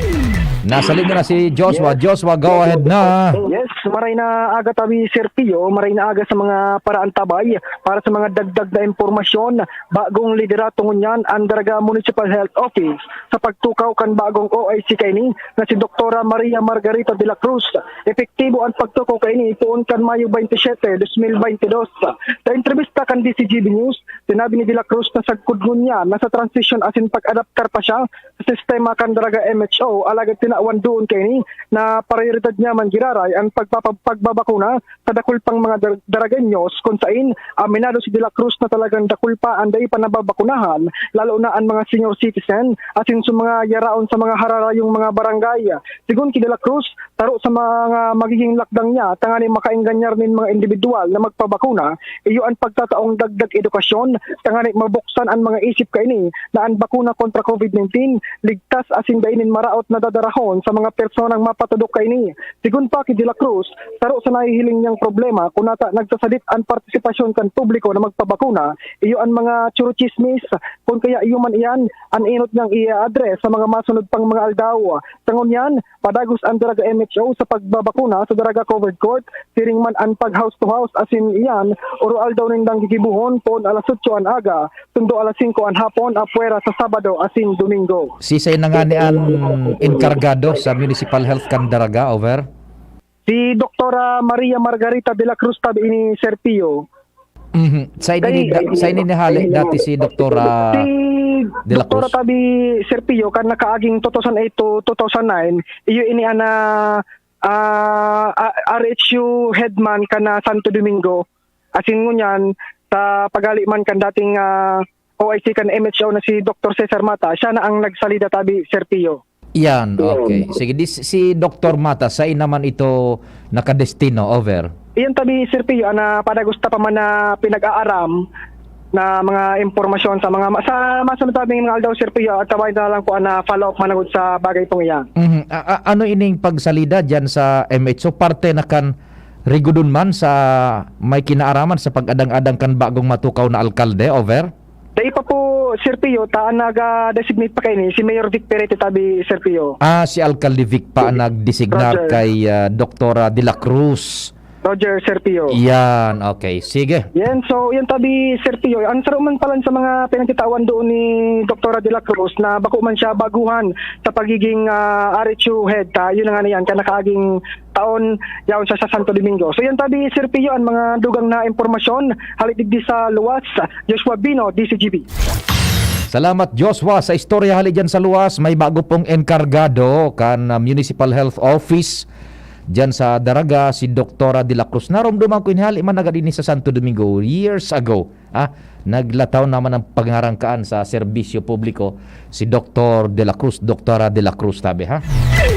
Nasa linya na si Joshua. Yes. Joshua, go ahead na. Yes, maray na aga tabi, Sir Pio. Maray na aga sa mga paraantabay. Para sa mga dagdag na impormasyon, bagong liderato ngunyan ang Daraga Municipal Health Office sa pagtukaw kan bagong O I C kaini na si Doktora Maria Margarita de la Cruz. Epektibo ang pagtukaw kaini poon kan Mayo twenty-seven, dos mil twenty-two. Sa entrevista kan D C G B News, sinabi ni de la Cruz na sagkod ngunyan nasa transition asin pag-adaptar pa siya sa sistema kan Daraga M H O, alagad tinawan duon kaini na prayoridad niya man giraray ang pagpapa-, pagbabakuna sa dakul pang mga dar-, Daragueños, kun sain aminado si de la Cruz na talagang dakul pa ang dai pa nababakunahan, lalo na an mga senior citizen, asin sa mga yaraon sa mga hararayong mga barangay. Sigon ki de la Cruz, saro sa mga magiging lakdang niya tangani makaenganyar nin mga indibidwal na magpabakuna, iyo an pagtataong dagdag edukasyon tangani mabuksan an mga isip kaini na an bakuna kontra COVID nineteen ligtas asin dai nin maraot na dadarahon sa mga personang mapatudok kaini. Sigon pa ki de la Cruz, saro sa nahihiling niyang problema kun nata nagsasadit an partisipasyon kan publiko na magpabakuna, iyo an mga churochismis, kun kaya iyo man iyan an enot niyang i-address sa mga masunod pang mga aldaw. Sa ngunyan, padagos an Daraga M H O sa pagbabakuna sa Daraga Covered Court, siring man an pag house to house, asin iyan, oro-aldaw nindang gigibohon poon alas otso an aga, sundo alas singko an hapon, apwera sa Sabado asin Domingo. Sisay na ngani an enkargado sa Municipal Health kan Daraga, over? Si Doktora Maria Margarita de la Cruz tabi ini, Sir Pio. Mhm. Sa ini Kay ni da-, sa ini ni hali dati si Doktora Si de la Doktora Cruz. Tabi, Sir Pio, kan nakaaging two thousand eight to two thousand nine, iyo ini ana, ah, a-, R H U headman kan, ah, Santo Domingo. Asin ngunyan, sa paghali man kan dating, ah, O I C kan M H O na si Doktor Cesar Mata, siya na ang nagsalida tabi, Sir Pio. Yan, okay. Sige, di, si Doktor Mata, sain naman ito nakadestino, over? Iyan tabi, Sir Pio, ana, padagos ta pa man na pinag-aaram na mga impormasyon sa mga ma-, sa masunod tabing mga aldaw, Sir Pio, at tawain na lang po ana follow-up managod sa bagay pong iyan. Mhm. A-, a-, ano ining pagsalida diyan sa M H O? Parte na kan rigudon man sa may kinaaraman sa pag-adang-adang kan bagong matukaw na alkalde, over? Dai pa po, Sir Pio, ta ang naga-designate pa kaini, si Mayor Vic Perete tabi, Sir Pio. Ah, si Alkalde Vic pa ang Sige. nagdesignar Roger. kay, ah, Doktora de la Cruz. Roger, Sir Pio. Yan, okay. Sige. Yan, so, yan tabi, Sir Pio. Ang saro man palan sa mga pinagtitawan doon ni Doktora de la Cruz na bako man siya baguhan sa pagiging, ah, R H U head, ta, yun na nga na yan, kanakaaging taon, yaon siya sa Santo Domingo. So, yan tabi, Sir Pio, ang mga dugang na impormasyon. Hali digdi sa luwas, Joshua Bino, D C G B. Salamat, Joshua, sa istorya hali dyan sa luwas. May bago pong enkargado kan, ah, Municipal Health Office dyan sa Daraga, si Doktora de la Cruz. Naromdoman ko ini hali man na gad ini sa Santo Domingo years ago. Ah, naglataw naman ang pangarangkaan sa serbisyo publiko si Doktor de la Cruz, Doktora de la Cruz, tabi, ha?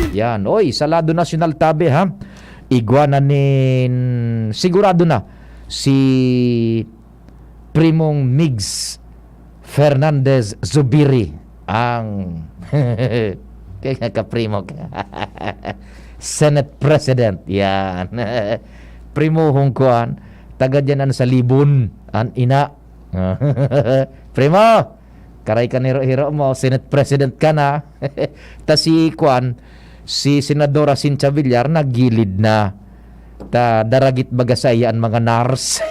Yan. Oy, sa lado nasyonal, tabi, ha? Igwa na nin, sigurado na, si Primong Migs Fernandez Zubiri ang kaya kaprimo ka. Senate President. Yan. Primo hong kuan. Taga dyan ang Salibon. An ina. Primo! Karay kan hiro-hiro mo, Senate President ka na. Ta si kwan, si Senadora Cynthia Villar, nagilid na. Ta daragit baga sa iya an mga nars.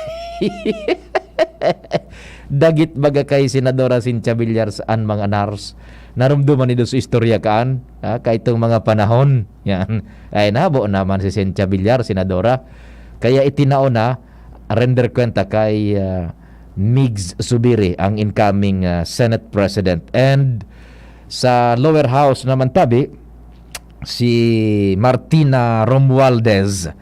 Dagit baga kay Senadora Cynthia Villar an mga nars. Narumduman nindo sa istorya kaan, ha, kaitong mga panahon. Yan. Ay, nabo naman si Cynthia Villar, Senadora. Kaya itinao na, render kwenta kay, ah, Migs Zubiri, ang incoming, ah, Senate President. And sa lower house naman tabi, si Martina Romualdez.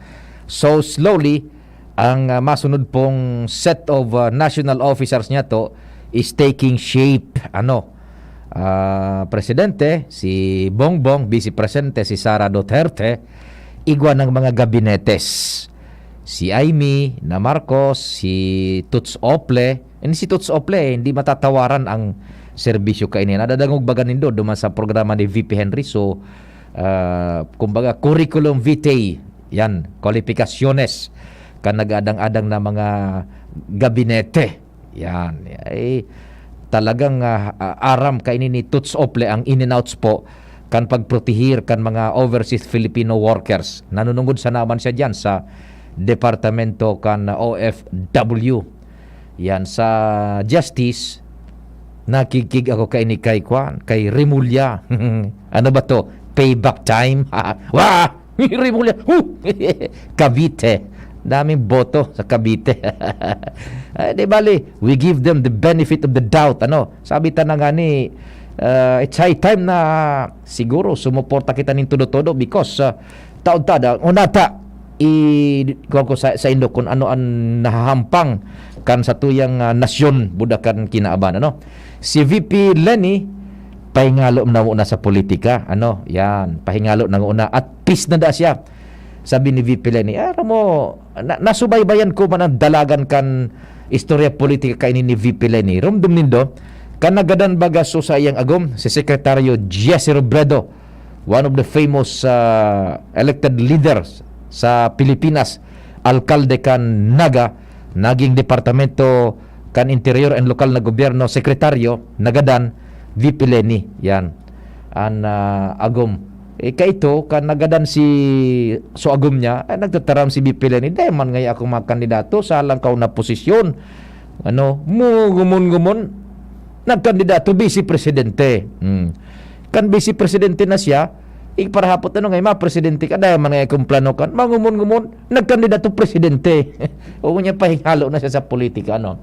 So slowly, ang, ah, masunod pong set of, ah, national officers niya to is taking shape. Ano? Ah, Presidente, si Bongbong, Vice Presidente, si Sara Duterte, igwa ng mga gabinetes. Si Imee na Marcos, si Toots Ople. And si Toots Ople, hindi matatawaran ang serbisyo kaini. Nadadangog baga nindo duman sa programa ni V P Henry. So, ah, kumbaga, curriculum vitae, yan, kwalipikasyones, kan nag-aadang-adang na mga gabinete. Yan. Eh, talagang, ah, ah, aram kaini ni Toots Ople ang in and outs po kan pagprotehir kan mga overseas Filipino workers. Nanunungod sana man siya diyan sa departamento kan O F W. Yan, sa justice, nakikig ako kaini kay kwan, kay Remulla. Ano ba to? Payback time? Wah! Remulla! Huh! Cavite. Daming boto sa Cavite. Ay, di bali, we give them the benefit of the doubt. Ano? Sabi ta na nga ni, uh, it's high time na siguro sumuporta kita nin todo-todo because, uh, taod-taod, ah, unata, i-, kuwan ko sa, sa indo kung ano ang nahahampang kan satuyang, ah, nasyon, buda kan kinaaban, ano? Si V P Leni, pahingalo na muna sa politika, ano? Yan, pahingalo na muna. At peace na da siya. Sabi ni V P Leni, "Ah, aram mo, na-, nasubaybayan ko man ang dalagan kan istorya politika kaini ni V P Leni." Rumdom nindo, kan nagadan baga so sa iyang agom, si Sekretaryo Jesse Robredo, one of the famous, ah, elected leaders sa Pilipinas, alkalde kan Naga, naging departamento kan Interior and Lokal na Gobyerno, sekretaryo, nagadan, V P Leni. Yan. An, ah, agom. Eh, kaito, kan nagadan si, so agom niya, ay nagtataram si V P Leni, "Dai man ngaya akong mga kandidato sa langkaw na posisyon." Ano, mugumon-gumon, nagkandidato, Vice Presidente. Hmm. Kan Vice Presidente na siya, iparahapot ano nga, "Ma, Presidente ka, dai man ngaya akong plano kan." Mangumon-ngumon, nagkandidato Presidente. O niya, pahingalo na siya sa politika, ano?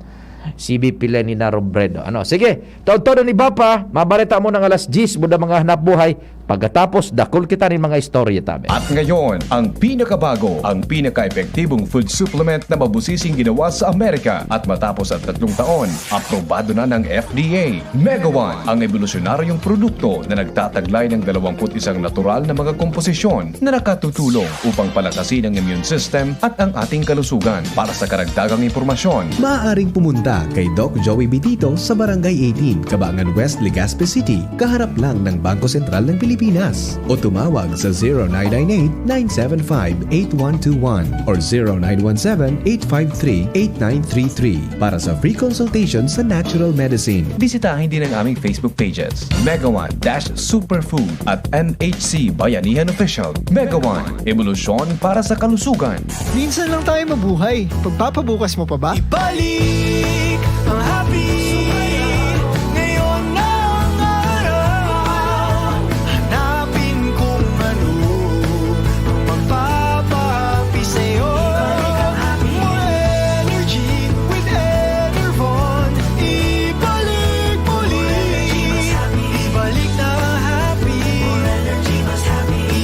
Si V P Leni na Robredo. Ano? Sige, taod-taod ni Bapa, mabareta mo ng alas diyes, buda mga hanap buhay. Pagkatapos, dakul kita nin mga istorya, tabi. At ngayon, ang pinakabago, ang pinaka-epektibong food supplement na mabusising ginawa sa Amerika. At matapos ang tatlong taon, aprobado na ng F D A. Mega One, ang ebolusyonaryong produkto na nagtataglay ng dalawampu't isang natural na mga komposisyon na nakatutulong upang palakasin ang immune system at ang ating kalusugan. Para sa karagdagang impormasyon, maaaring pumunta kay Doc Joey Bitito sa Barangay eighteen, Kabangan West, Legazpi City, kaharap lang ng Bangko Sentral ng Pilipinas. O tumawag sa zero nine nine eight, nine seven five, eight one two one or zero nine one seven, eight five three, eight nine three three para sa free consultation sa natural medicine. Bisitahin din ang aming Facebook pages, Mega One dash Superfood at N H C Bayanihan Official. Mega One, ebolusyon para sa kalusugan. Minsan lang tayo mabuhay. Pagpapabukas mo pa ba? Ibalik ang happy. Ngayon na ang araw. Hanapin kung ano ang magpapahappy sa'yo. More energy with Enervon. Ibalik muli. Ibalik na ang happy.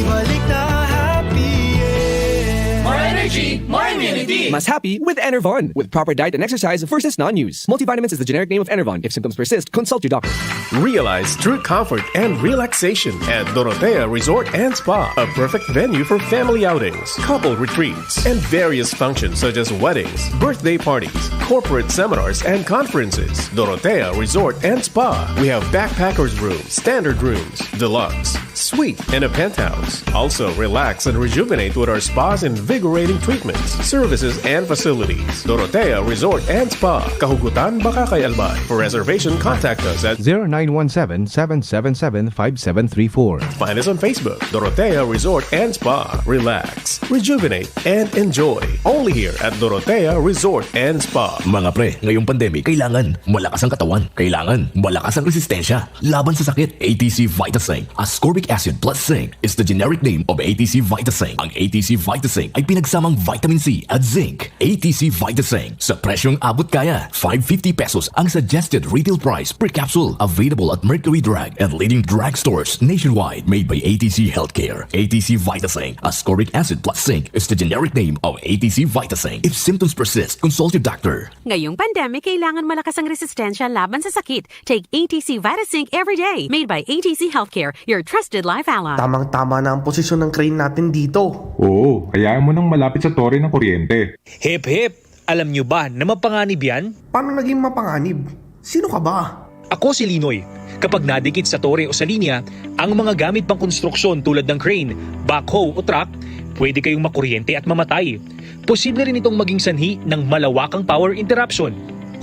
Ibalik na ang happy, yeah. More energy, more immunity. Mas happy with Enervon. With proper diet and exercise versus non-use. Multivitamins is the generic name of Enervon. If symptoms persist, consult your doctor. Realize true comfort and relaxation at Dorotea Resort and Spa, a perfect venue for family outings, couple retreats, and various functions such as weddings, birthday parties, corporate seminars, and conferences. Dorotea Resort and Spa. We have backpackers room, standard rooms, deluxe, Suite and a penthouse. Also, relax and rejuvenate with our spa's invigorating treatments, services, and facilities. Dorotea Resort and Spa, Kahugutan, Bacacay, Albay. For reservation, contact us at zero nine one seven, seven seven seven, five seven three four. Find us on Facebook, Dorotea Resort and Spa. Relax, rejuvenate, and enjoy. Only here at Dorotea Resort and Spa. Mga pre, ngayong pandemic, kailangan malakas ang katawan. Kailangan malakas ang resistensya laban sa sakit. A T C Vitasync, ascorbic acid plus zinc, is the generic name of A T C Vitasync. Ang A T C Vitasync ay pinagsamang vitamin C at zinc. A T C Vitasync, sa presyong abot kaya. Five fifty pesos ang suggested retail price per capsule. Available at Mercury Drug and leading drugstores nationwide. Made by A T C Healthcare. A T C Vitasync, ascorbic acid plus zinc, is the generic name of A T C Vitasync. If symptoms persist, consult your doctor. Ngayong pandemic, kailangan malakas ang resistensya laban sa sakit. Take A T C Vitasync every day. Made by A T C Healthcare, your trusted life ally. Tamang-tama na ang posisyon ng crane natin dito. Oo, hayaan mo nang malapit sa tore ng kuryente. Hip hip! Alam nyo ba na mapanganib yan? Paano naging mapanganib? Sino ka ba? Ako si Linoy. Kapag nadikit sa tore o sa linya ang mga gamit pang konstruksyon tulad ng crane, backhoe o truck, pwede kayong makuryente at mamatay. Posible rin itong maging sanhi ng malawakang power interruption.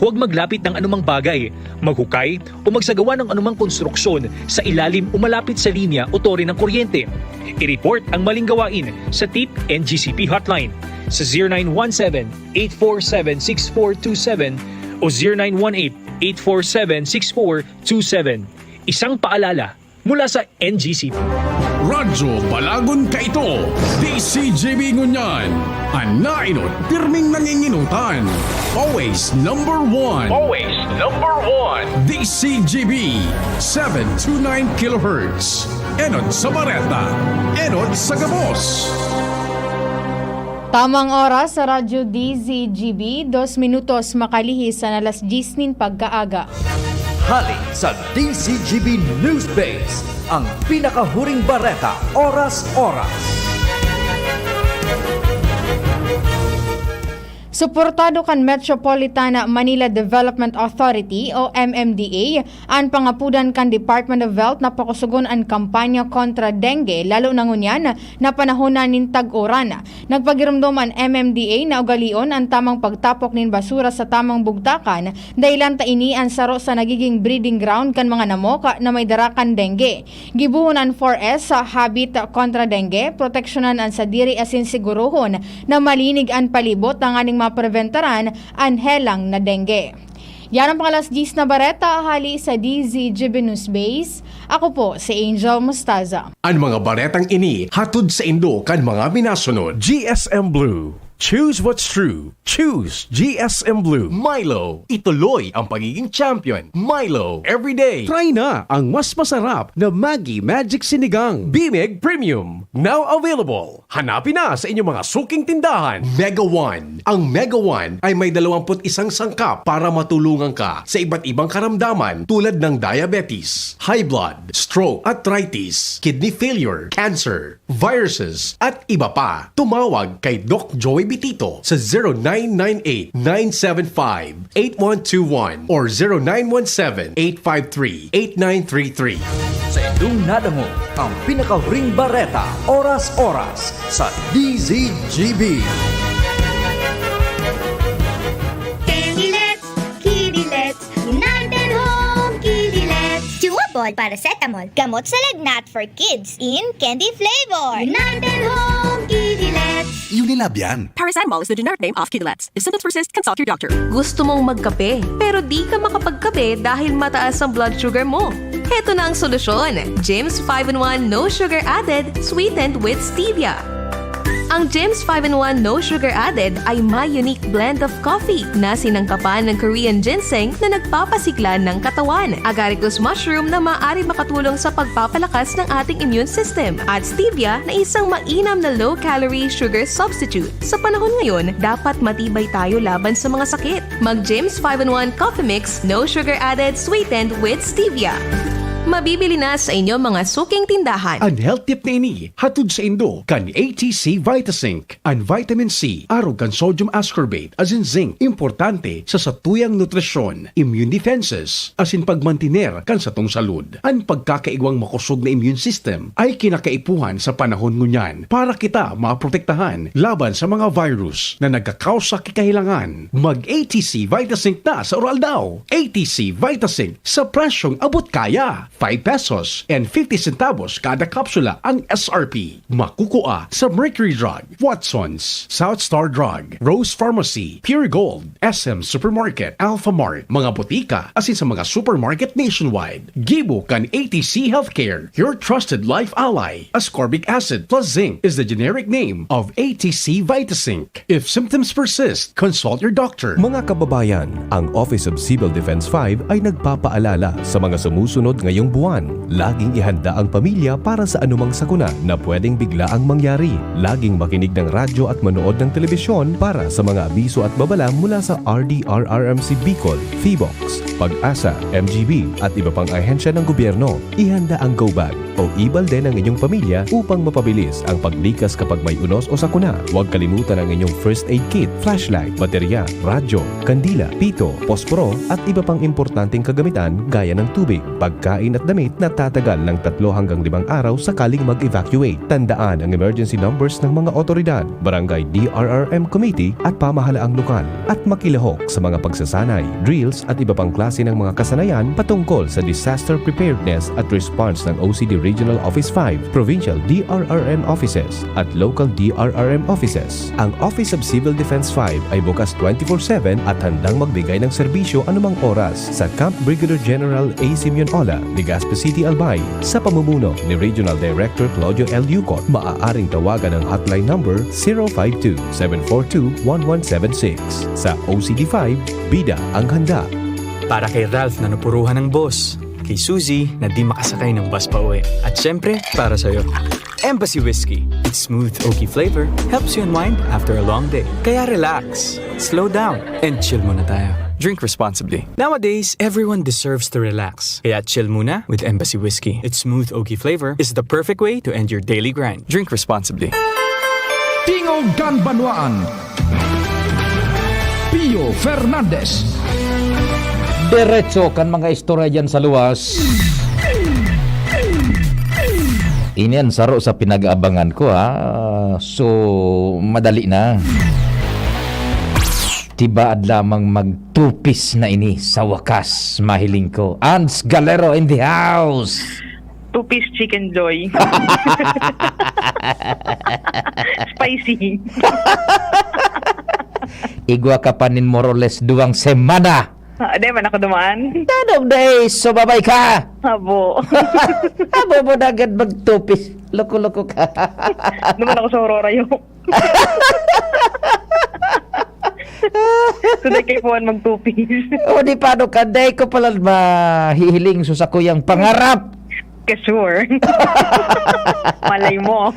Huwag maglapit ng anumang bagay, maghukay o magsagawa ng anumang konstruksyon sa ilalim o malapit sa linya o tore ng kuryente. I-report ang maling gawain sa Tip N G C P Hotline sa zero nine one seven, eight four seven, six four two seven o zero nine one eight, eight four seven, six four two seven. Isang paalala mula sa N G C P. Radyo Balagon kaito, D C G B ngunyan, an naenot pirming nanginginutan. Always number one. Always number one. D C G B, seven two nine kilohertz. Enot sa bareta, enot sa gabos. Tamang oras sa Radyo D Z G B, dos minutos makalihis an alas dyes nin pagkaaga. Hali sa D Z G B News Base, ang pinakahuring bareta, oras-oras. Suportado kan Metropolitan Manila Development Authority o M M D A an pangapodan kan Department of Health na pakusogon an kampanya kontra dengue, lalo na ngunyan na panahon na nin tag-uran. Nagpagiromdom an M M D A na ugalion an tamang pagtapok nin basura sa tamang bugtakan, dahelan ta ini an saro sa nagiging breeding ground kan mga namok na may dara kan dengue. Gibohon an four S, habit kontra dengue, proteksyonan an sadiri asin sigurohon na malinig an palibot tanganing mapreventaran an helang na dengue. Yan ang pang-alas dyes na bareta hali sa D Z G B News Base. Ako po si Angel Mostaza. An mga baretang ini hatod saindo kan mga minasunod: G S M Blue. Choose what's true. Choose G S M Blue. Milo, ituloy ang pagiging champion. Milo, everyday. Try na ang mas masarap na Maggi Magic Sinigang. Bimig Premium, now available. Hanapin na sa inyong mga suking tindahan. Mega One. Ang Mega One ay may dalawampu't isang sangkap para matulungan ka sa iba't ibang karamdaman tulad ng diabetes, high blood, stroke, arthritis, kidney failure, cancer, viruses, at iba pa. Tumawag kay Doc Joey Bitito sa zero nine nine eight, nine seven five, eight one two one or zero nine one seven, eight five three, eight nine three three. Sa indong nadangog ang pinakahuring bareta, oras-oras sa D Z G B. Kidilets, Kidilets, United Home Kidilets. Chewable paracetamol, gamot sa lagnat for kids in candy flavor. United Home Kidilets. Unilab yan. Paracetamol is the generic name of Kidilets. If symptoms persist, consult your doctor. Gusto mong magkape, pero di ka makapagkape dahil mataas ang blood sugar mo? Heto na ang solusyon, Jims five-in-one No Sugar Added, sweetened with stevia. Ang Jims five-in-one No Sugar Added ay may unique blend of coffee na sinangkapan ng Korean ginseng na nagpapasigla ng katawan, agaricus mushroom na maaari makatulong sa pagpapalakas ng ating immune system, at stevia na isang mainam na low-calorie sugar substitute. Sa panahon ngayon, dapat matibay tayo laban sa mga sakit. Mag Jims five-in-one Coffee Mix, no sugar added, sweetened with stevia. Mabibili na sa inyo mga suking tindahan. An health tip na ini, hatod sa indo kan A T C Vitazinc. An vitamin C, arog kan sodium ascorbate, asin zinc, importante sa satuyang nutrisyon, immune defenses, asin pagmantiner kan satong salud. An pagkakaigwang makosog na immune system ay kinakaipuhan sa panahon ngunyan para kita maprotektahan laban sa mga virus na nagkakausa ki kahilangan. Mag A T C Vitazinc na sa Uraldaw. A T C Vitazinc sa presyong abot kaya. Five pesos and fifty centavos kada kapsula ang S R P. Makukua sa Mercury Drug, Watson's, South Star Drug, Rose Pharmacy, Pure Gold, S M Supermarket, Alpha Mart, mga botika, asin sa mga supermarket nationwide. Gibo kan A T C Healthcare, your trusted life ally. Ascorbic acid plus zinc is the generic name of A T C Vitazinc. If symptoms persist, consult your doctor. Mga kababayan, ang Office of Civil Defense five ay nagpapaalala sa mga sumusunod ngayong buwan. Laging ihanda ang pamilya para sa anumang sakuna na pwedeng biglaang mangyari. Laging makinig ng radyo at manood ng telebisyon para sa mga abiso at babala mula sa R D R R M C Bicol, Phivolcs, PAGASA, M G B at iba pang ahensya ng gobyerno. Ihanda ang go bag o ibalde ng inyong pamilya upang mapabilis ang paglikas kapag may unos o sakuna. Huwag kalimutan ang inyong first aid kit, flashlight, baterya, radyo, kandila, pito, posporo, at iba pang importanteng kagamitan gaya ng tubig, pagkain at damit na tatagal ng tatlo hanggang limang araw sakaling mag-evacuate. Tandaan ang emergency numbers ng mga otoridad, barangay D R R M committee at pamahalaang lokal, at makilahok sa mga pagsasanay, drills at iba pang klase ng mga kasanayan patungkol sa disaster preparedness at response ng O C D Regional Office five, Provincial D R R M offices, at local D R R M offices. Ang Office of Civil Defense five ay bukas twenty-four seven at handang magbigay ng serbisyo anumang oras sa Camp Brigadier General A. Simeon Ola, Legazpi City, Albay, sa pamumuno ni Regional Director Claudio L. Yucot. Maaaring tawagan ang hotline number zero five two, seven four two, one one seven six. Sa O C D five, bida ang handa. Para kay Ralph na napuruhan ng boss, kay Suzy na di makasakay ng bus pa uwi, at syempre, para sa'yo. Embassy Whiskey. Its smooth, oaky flavor helps you unwind after a long day. Kaya relax, slow down, and chill muna tayo. Drink responsibly. Nowadays, everyone deserves to relax. Kaya chill muna with Embassy Whiskey. Its smooth, oaky flavor is the perfect way to end your daily grind. Drink responsibly. Tingog kan Banwaan. Pio Fernandez. Diretso kan mga istorya dyan sa luwas. Ini an saro sa pinag-aabangan ko, ha. So, madali na. Tibaad lamang magtupis na ini sa wakas, mahiling ko. Ans Galero in the house! Two-piece chicken joy. Spicy. Igwa ka pa nin more or less duwang semana. Ah, di man ako dumaan. Tanong days, sumabay ka! Abo. Abo mo na agad magtupis. Loko-loko ka. Duman ako sa Aurora, yo. So, di kay Juan magtupis. O, di paano ka? Di ko pala mahihiling sa sakuyang pangarap. Ka sure. Malay mo.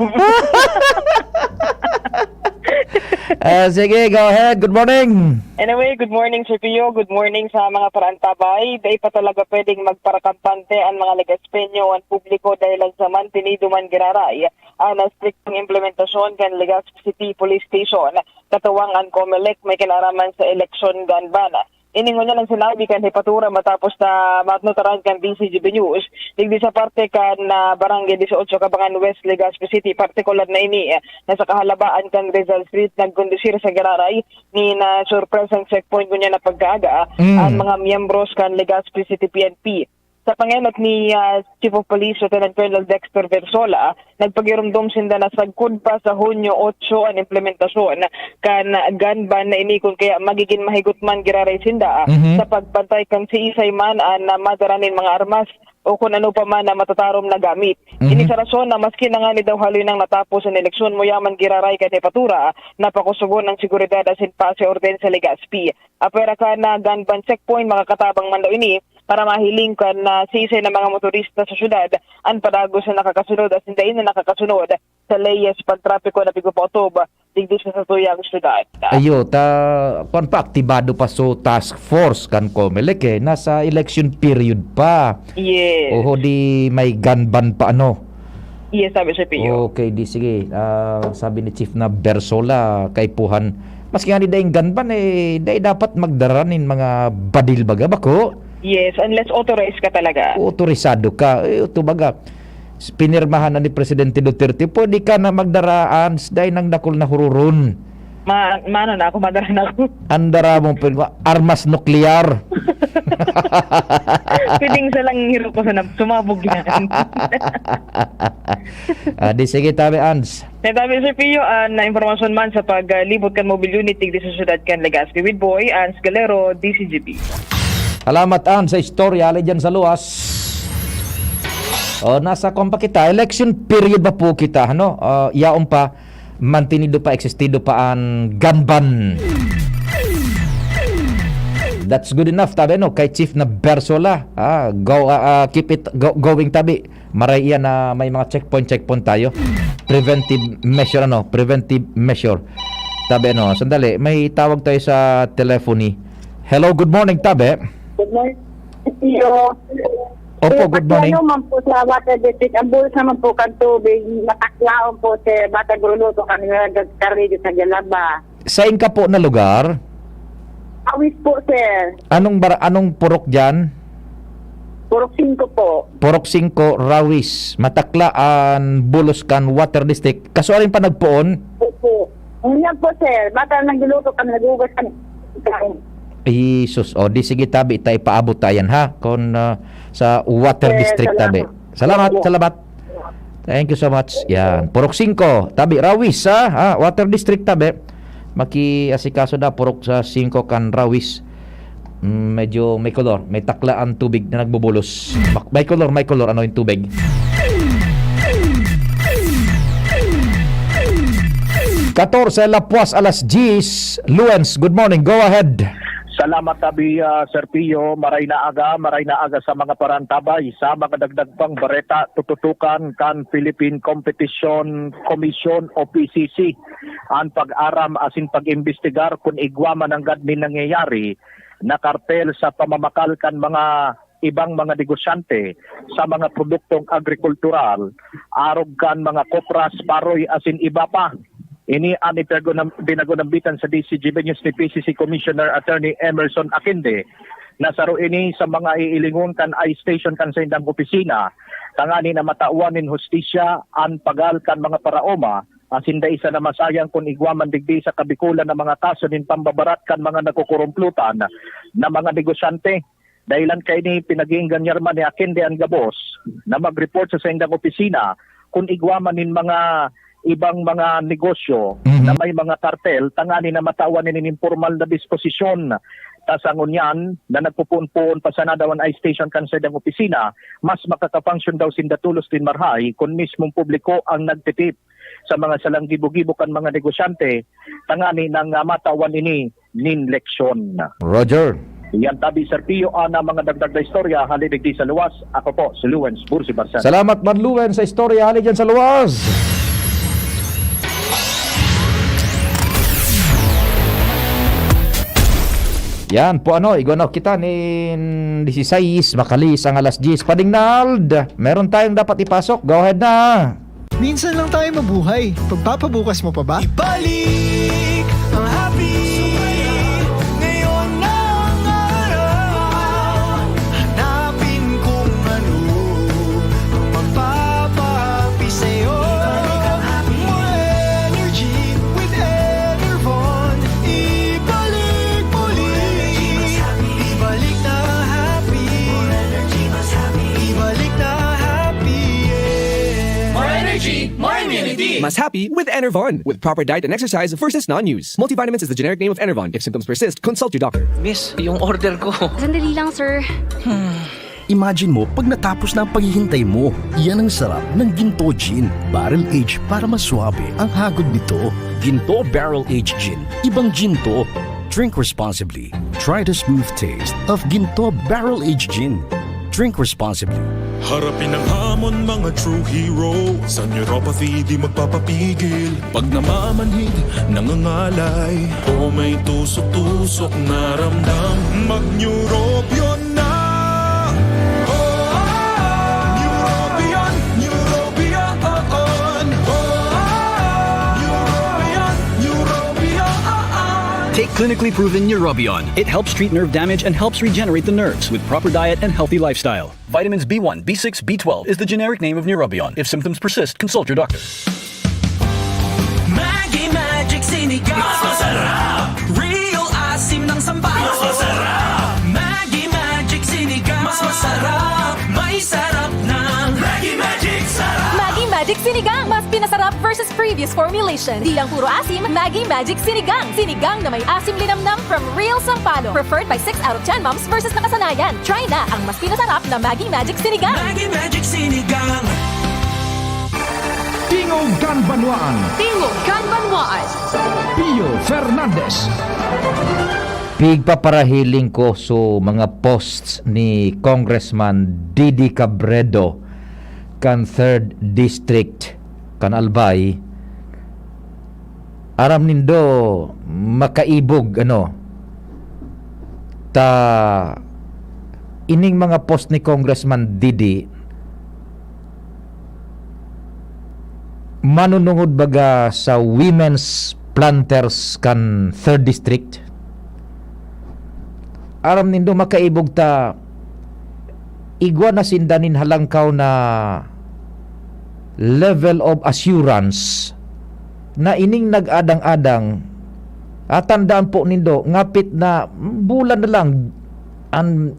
Ah, sige, go ahead. Good morning. Anyway, good morning, Sir Pio. Good morning sa mga paraantabay. Dai pa talaga pwedeng magparakampante ang mga Legaspeño o ang publiko dahil lang sa mantinido man giraray ang striktong implementasyon kan Legazpi City Police Station. Katuwang an Comelec may kinaraman sa eleksyon ganban. Ini ngunyan ang sinabi kan Hepatura matapos na matnutaran kan D C G B News. Digdi sa parte kan, ah, Barangay Dieciocho, Cabangan West, Legazpi City, partikular na ini, eh, na sa kahalabaan kan Rizal Street, nagkondusir sa giraray ni na surpresang checkpoint ngunyan na pagkaaga, Mm. ang mga miyembros kan Legazpi City P N P. Sa pangenot ni, ah, Chief of Police Lieutenant Colonel Dexter Versola, nagpagiromdom sinda na sagkod pa sa Hunyo otso an implementasyon kan gun ban na ini, kun kaya magigin mahigot man giraray sinda Mhm. sa pagbantay kan siisay man an, ah, madara nin mga armas o kun ano pa man na matatarom na gamit. Mhm. Ini sa rason na maski na ngani daw haloy nang natapos an eleksyon, muyaman giraray kan Hepatura na pakusugon ang seguridad asin pasi-orden sa Legazpi. Apwera kan, ah, gun ban checkpoint, makakatabang man daw ini para mahiling kan, ah, siisay na mga motorista sa syudad an padagos na nakakasunod asin dai na nakakasunod sa leyes pantrapiko na pigpapaotob digdi sa satuyang syudad. Ayo, ta, kwan pa, aktibado pa so task force kan Comelec eh. Nasa election period pa. Yes. Oho, di may gun ban pa ano. Yes, sabi, Sir Pio. Okay, di sige. Ah, sabi ni Chief na Bersola, kaipuhan. Maski nga ni daing gun ban eh, dai dapat magdara nin mga badil baga bako. Yes, unless authorized ka talaga. Autorisado ka. Eh, ito baga, pinirmahan na ni Presidente Duterte, pwede ka na magdaraan, dai nang dakul na hururon. Ma, mano na ako, madara na ako. Andara mo, pwede ko, armas nuklear. Pwedeng isa lang hirap ko sa nab- sumabog yan. Ah, di sige, tabi, Ans. Natabi, Sir Pio, an na impormasyon man sa paglibot kan mobile unit digdi sa siyudad kan Legazpi with Boy, Ans Galero, D C G B. Salamat, Ans, sa istorya, ali dyan sa luwas. O, nasa kwan pa kita, election period pa po kita, ano? Ah, yaon pa, mantenido pa, existido pa an gun ban. That's good enough, tabi, no? Kay Chief na Bersola. Ah, go, ah, ah, keep it go- going, tabi. Maray iyan na may mga checkpoint, checkpoint tayo. Preventive measure, ano? Preventive measure. Tabi, ano? Sandali, may tawag tayo sa telephony. Hello, good morning, tabi. Good morning. Iyo. Opo, good morning. Ano man po sa Water District, ang bulos naman po kan tubig, mataklaon po, sir. Bata gruluto kami nagkarigo sa Galaba. Sain ka po na lugar? Awis po, sir. Anong bar anong purok diyan? Purok singko po. Purok singko, Rawis. Matakla an bulos kan Water District. Kasuarin pa nagpoon? Opo. Ngayon po, sir. Bata nagluluto kami, naghugas kami. Jesus. O, di sige, tabi, ta ipaabot ta yan, ha? Kon ah, sa Water Sir, District, tabi. salamat. Salamat, Opo. salamat. Thank you so much. Yan. Purok singko, tabi, Rawis, ha? Ah, Water District, tabi. Makiasikaso na, purok sa singko kan Rawis. Mm, medyo may kolor. May takla ang tubig na nagbubulos. Mak- May kolor, may kolor. Ano yung tubig? Katorse, lapuas alas diyes. Luens, good morning. Go ahead. Salamat, tabi, ah, Sir Pio. Maray na aga, maray na aga sa mga parantabay. Sa mga dagdag pang bareta, tututukan kan Philippine Competition Commission o P C C an pag-aram asin pag-imbestigar kun igwa man nanggad nin nangyayari na kartel sa pamamakal kan mga ibang mga negosyante sa mga produktong agrikultural, arog kan mga kopras, paroy asin iba pa. Ini an ipinagunam- pinagunambitan sa D C G B News ni P C C Commissioner Attorney Emerson Aquende, na saro ini sa mga iilingon kan I-station kan saindang opisina, tangani na matawan nin hustisya an pagal kan mga paraoma, asin dai sana masayang kun igwa man digdi sa kabikulan na mga kaso nin pambabarat kan mga nakukurumplutan na mga negosyante. Dahilan kaini, pinag-iingganyar man ni Aquende an gabos na mag-report sa saindang opisina kun igwa man nin mga ibang mga negosyo Mhm. na may mga kartel, tangani na matawan nin impormal na disposisyon. Ta sa ngunyan na nagpupuon-puon pa sana daw an I-station kan saindang opisina, mas makaka-function daw sinda tolos nin marahay kun mismong publiko ang nagtitip sa mga salang gibo-gibo kan mga negosyante, tangani nang ah, matawan ini nin leksyon. Roger. Yan tabi, Sir Pio, ana mga dagdag na istorya, hali digdi sa luwas. Ako po, si Luwens Bursi Barsan. Salamat man, Luwen, sa istorya hali dyan sa luwas. Yan po, ano, igwa na kita nin disisais, makalis ang alas diyes. Pading Nald, meron tayong dapat ipasok. Go ahead na. Minsan lang tayo mabuhay. Pagpapabukas mo pa ba? Ibalik ang happy. Ngayon na ang araw. Hanapin kung ano ang magpapahappy sa'yo. More energy with Enervon. Ibalik muli. Ibalik na happy. Ibalik na happy, yeah. More energy, more immunity. Mas happy with Enervon. With proper diet and exercise versus non-use. Multivitamins is the generic name of Enervon. If symptoms persist, consult your doctor. Miss, yung order ko. Sandali lang, sir. Imagine mo, pag natapos na ang paghihintay mo, iyan ang sarap ng Ginto Gin. Barrel Age para mas suabe ang hagod nito. Ginto Barrel Age Gin. Ibang Ginto. Drink responsibly. Try the smooth taste of Ginto Barrel Age Gin. Drink responsibly. Harapin ang hamon, mga true hero. Sa neuropathy di magpapapigil. Pag namamanhid, nangangalay, o may tusok-tusok na ramdam, mag-Neurobion na! Neurobion, Neurobion, Neurobion, Neurobion. Take clinically proven Neurobion. It helps treat nerve damage and helps regenerate the nerves with proper diet and healthy lifestyle. Vitamins B one, B six, B twelve is the generic name of Neurobion. If symptoms persist, consult your doctor. Maggi Magic Sinigang. Mas masarap. Real asim ng sampalok. Mas masarap. Maggi Magic Sinigang. Mas masarap. May sarap ng Maggi Magic Sarap. Maggi Magic Sinigang, mas pinasarap versus previous formulation. Di lang puro asim, Maggi Magic Sinigang. Sinigang na may asim linamnam from Real Sampalo. Preferred by six out of ten moms versus nakasanayan. Try na ang mas pinasarap na Maggi Magic Sinigang. Maggi Magic Sinigang. Tingog kan Banwaan, Tingog kan Banwaan. Pio Fernandez. Pigpaparahiling ko so mga posts ni Congressman Didi Cabredo kan third District kan Albay. Aram nindo, makaibog, ano, ta ining mga post ni Congressman Didi, manunungod baga sa women's planters kan third District. Aram nindo, makaibog ta igwa na sinda nin halangkaw na level of assurance na ining nag-adang-adang, ah, tandaan po nindo, ngapit na bulan na lang, an,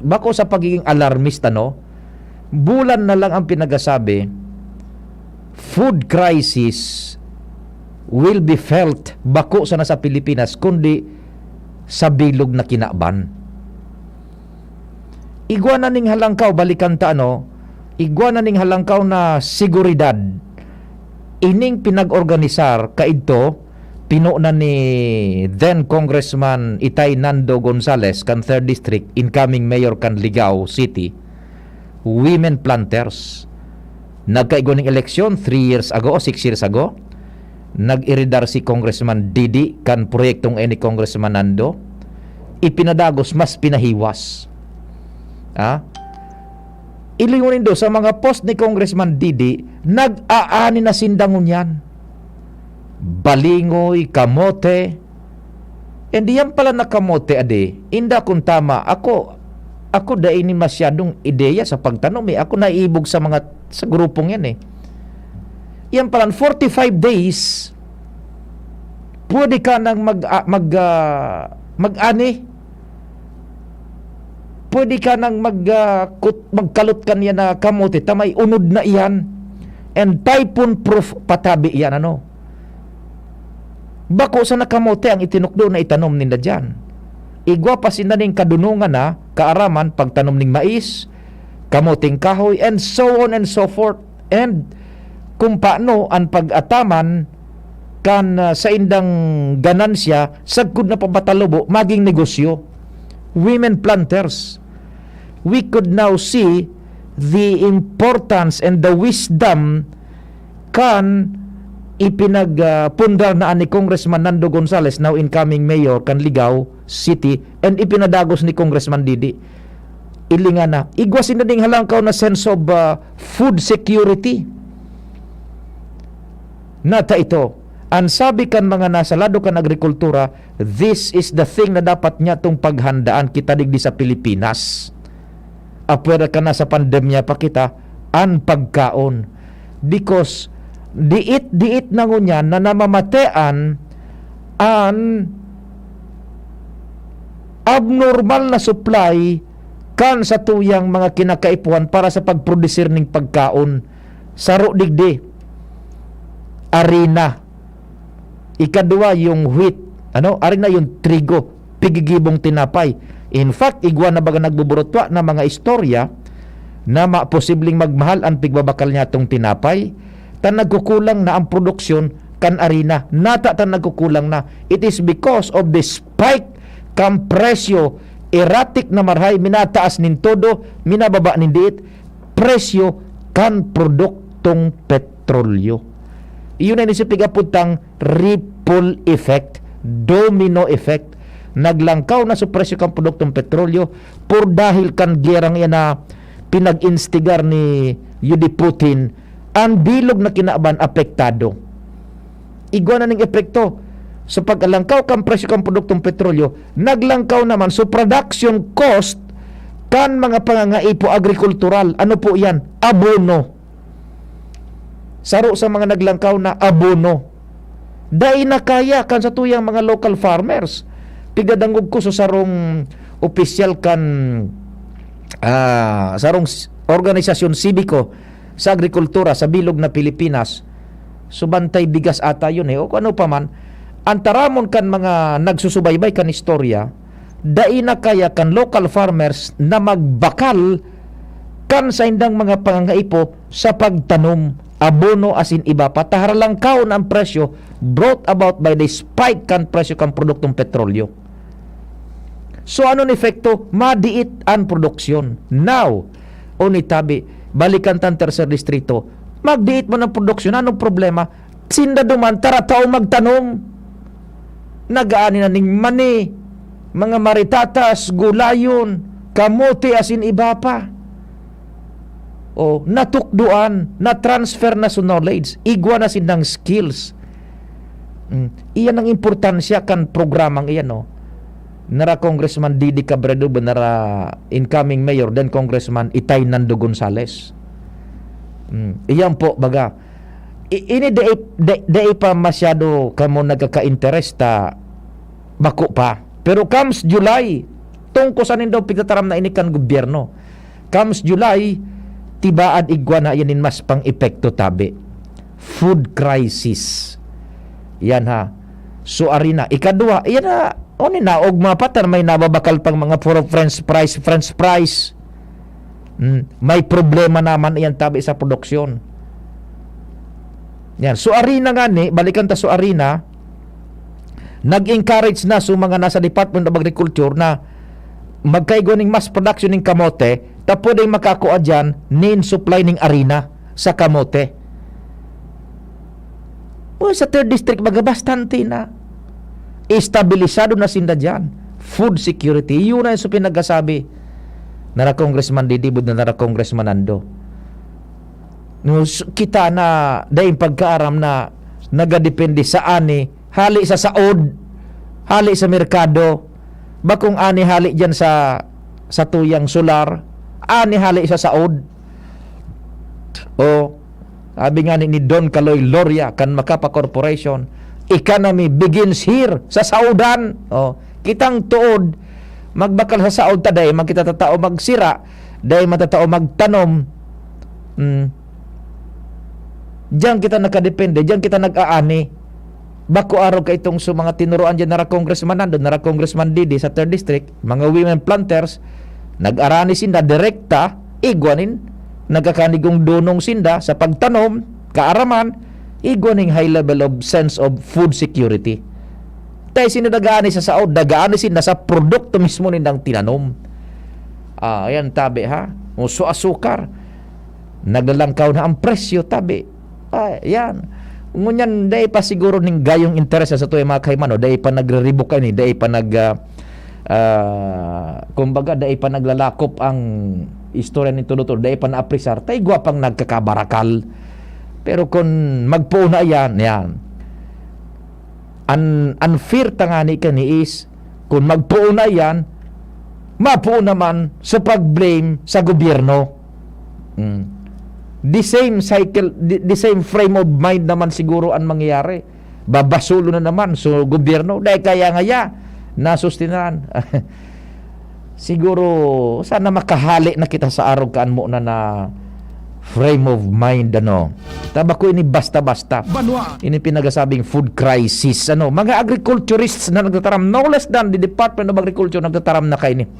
bako sa pagiging alarmista, no? Bulan na lang ang pinagasabi, food crisis will be felt bako sana sa Pilipinas, kundi sa bilog na kinaban. Igwa na ning halangkaw, balikan ta, ano? Igwa na ning halangkaw na seguridad. Ining pinag-organisar kaidto, pinonan ni then Congressman Itay Nando Gonzales kan third District, incoming mayor kan Ligao City, women planters. Nagkaigwa ning eleksyon three years ago o six years ago. Nag-iridar si Congressman Didi kan proyektong ini Congressman Nando. Ipinadagos, mas pinahiwas. Ha? Ilingon nindo, sa mga post ni Congressman Didi, nag-aani na sinda ngunyan. Balingoy, kamote. And yan pala na kamote, adi. Inda kung tama. Ako, ako dai ni masyadong ideya sa pagtanom, eh. Ako naiibog sa mga, sa grupong yan, eh. Yan pala, forty-five days, pwede ka nang mag, ah, mag, ah, mag-ani. Pwede ka nang mag, ah, kut-, magkalot kan yan na kamote, ta may unod na iyan. And typhoon proof patabi iyan, ano. Bako sana kamote ang itinukdo na itanom ninda diyan. Igwa pa sinda nin kadunongan na kaaraman, pagtanom ning mais, kamoteng kahoy, and so on and so forth. And kung paano ang pag-ataman kan, ah, saindang ganansya, sagkod na papatalubo, maging negosyo. Women planters. We could now see the importance and the wisdom kan ipinagpundar na ni Congressman Nando Gonzales, now incoming mayor kan Ligao City, and ipinadagos ni Congressman Didi. Ilingan na. Igwa sinda ning halangkaw na sense of, ah, food security. Nata ito, ang sabi kan mga nasa lado kan agrikultura, this is the thing na dapat niya tong paghandaan kita digdi sa Pilipinas. Apwera ka na sa pandemya pa kita, an pagkaon. Because diit-diit na ngunyan na namamatean an abnormal na supply kan satuyang mga kinakaipuhan para sa pagprodusir ning pagkaon. Saro digdi, arina. Ikadwa, yung wheat. Ano? Arina, yung trigo. Pigigibong tinapay. In fact, igwa na baga nagbuburutwa na mga istorya na ma-, posibleng magmahal ang pigbabakal niya tong tinapay. Ta nagkukulang na ang produksyon kan arina. Nata ta nagkukulang na. It is because of the spike kan presyo erratic na marahay, minataas nin todo, minababa nin diit, presyo kan produktong petrolyo. Iyon na ini sa pig-apod tang ripple effect, domino effect. Naglangkaw na sa presyo kan produktong petrolyo por dahil kan gerang iyan na pinag-instigar ni Yudi Putin, ang bilog na kinaban apektado. Igwa na ning epekto. Sa pag-alangkaw kan presyo kan produktong petrolyo, naglangkaw naman sa production cost kan mga pangangaipo agrikultural. Ano po yan? Abono. Saro sa mga naglangkaw na abono. Dai na kaya kan satuyang mga local farmers. Pigadangog ko sa sarong opisyal kan, ah, sarong s-, organisasyon sibiko sa agrikultura sa bilog na Pilipinas. So, bantay bigas ata yun eh, o kung ano pa man. Ang taramon kan mga nagsusubaybay kan istorya, dai na kaya kan local farmers na magbakal kan saindang mga pangangaipo sa pagtanom, abono asin iba pa, ta haralangkaw na ang presyo brought about by the spike kan presyo kan produktong petrolyo. So, anong epekto? Madiit an produksyon. Now, o ni tabi, balikan tan tercer distrito, magdiit man ang produksyon. Anong problema? Sinda duman, taratao magtanom. Nag-aani na ning mani, mga maritatas, gulayon, kamote, asin iba pa. O, natukdoan, na-transfer na sa knowledge, igwa na sindang skills. Mm. Iyan ang importansya kan programang iyan, no? Nara Congressman Didi Cabredo, nara incoming mayor, then Congressman Itay Nando Gonzales. Mm. Iyan po, baga, i-, ini dai, dai, dai pa masyado kamo nagkaka-interes ta bako pa. Pero comes July, tungkol sa nindo pigtataram na ini kan gobyerno. Comes July, tibaad igwa na yan nin mas pang-epekto tabi. Food crisis. Yan ha. So, ari na. Ikadwa, yan na. O ni naog mga patan, may nababakal pang mga puro french fries, french fries. Hmm, may problema naman iyan tabi sa produksyon. Yan. So, ari na nga ni, balikan ta so ari na, nag-encourage na so mga nasa Department of Agriculture na magkaigwa ning mass production ning kamote, ta pwedeng makakua diyan nin supply ning arina sa kamote. O, sa third district, baga bastante na. Estabilisado na sinda diyan. Food security. Yun na yung sa pinagkasabi nara Congressman Didi, bud na nara Congressman Nando. No, s-, kita na daing pagkaaram na nagadepende sa ani, hali sa saod, hali sa merkado, bakong ani hali diyan sa, sa tuyang solar, ani hali sa saod. O, sabi nga ni, ni Don Kaloy Loria kan Macapa Corporation, "Economy begins here, sa saodan." O, kitang tuod, magbakal sa saod ta, dai man kita tatao magsira, dai man tatao magtanom. Hmm. Diyan kita nakadepende, diyan kita nag-aani. Bako arog ka itong sa mga tinuruan diyan, nara Congressman Nando, nara Congressman Didi sa third district, mga women planters, nag-arani sinda direkta, igwa nin nagkakanigong dunong sinda sa pagtanom, kaaraman, igwa ning high level of sense of food security. Tay sinda nag-aani sa saod, nag-aani sinda sa produkto mismo nindang tinanom. Ah, ayan, tabi ha. Uso asukar. Naglalangkaw na ang presyo, tabi. Ah, yan. Ngunyan, dai pa siguro ning gayong interes sa tuya, mga kaiman, no? Dai pa nagre-revoke ini, dai pa nag, ah, ah, kumbaga, dai pa naglalakop ang istorya ni Tudutul, dai pa naapresar, ta igwa pang nagkakabarakal. Pero kun magpoon na yan, yan. An, an fear ta ngani kani is, kun magpoon na yan, mapoon naman sa pag-blame sa gobyerno. Mm. The same cycle, the, the same frame of mind naman siguro ang mangyayari. Babasolo na naman so gobyerno. Dahil kaya ngaya, nasustinan. Siguro, sana makahali na kita sa arog kaan mo na, na frame of mind, ano. Ta bako ini basta-basta. Banwa. Ini pinagasabing food crisis, ano. Mga agriculturists na nagtataram, no less than the Department of Agriculture nagtataram na kaini.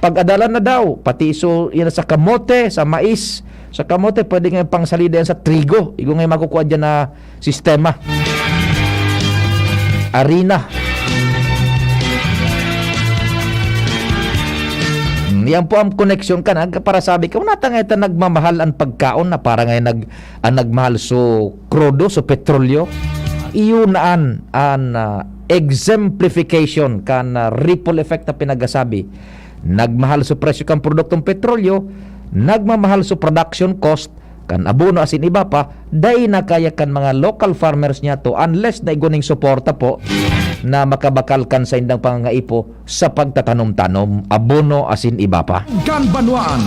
Pag-adalan na daw, pati iso, yan sa kamote, sa mais, sa kamote, pwede nga pangsalida yan sa trigo. Igo nga makukuha dyan na sistema. Arina. Yan po ang koneksyon ka nag para sabi ka, "Wala ta ngayon nagmamahal ang pagkaon na para ngayon nag, ang nagmahal so krudo, so petrolyo." Iyon na an, an ah, exemplification kan ah, ripple effect na pinagasabi. Nagmahal so presyo kan produktong petrolyo, nagmamahal so production cost, kan abono asin iba pa, dai na kaya kan mga local farmers niya to unless na iguning suporta po na makabakal kan saindang pangangaipo sa pagtatanom-tanom, abono asin iba pa. Kan banwaan.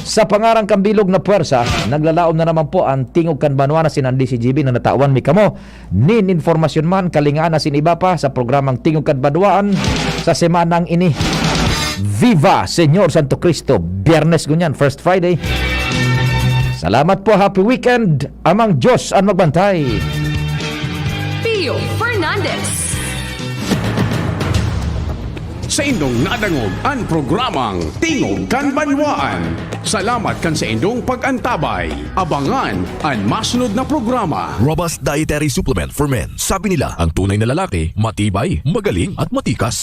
Sa pangaran kan bilog na puwersa, naglalaom na naman po ang Tingog kan Banwaan na sinandi si G B na natawan mi kamo nin informasyon man, kalingaan asin iba pa sa programang Tingog kan Banwaan sa semanang ini. Viva Señor Santo Cristo! Biyernes ngunyan, first Friday. Salamat po, happy weekend. Amang Diyos ang magbantay. Pio Fernandez. Saindong nadangog an programang Tingog kan Banwaan. Salamat kan saindong pag-antabay. Abangan an masunod na programa. Robust Dietary Supplement for Men. Sabi nila, ang tunay na lalaki, matibay, magaling, at matikas.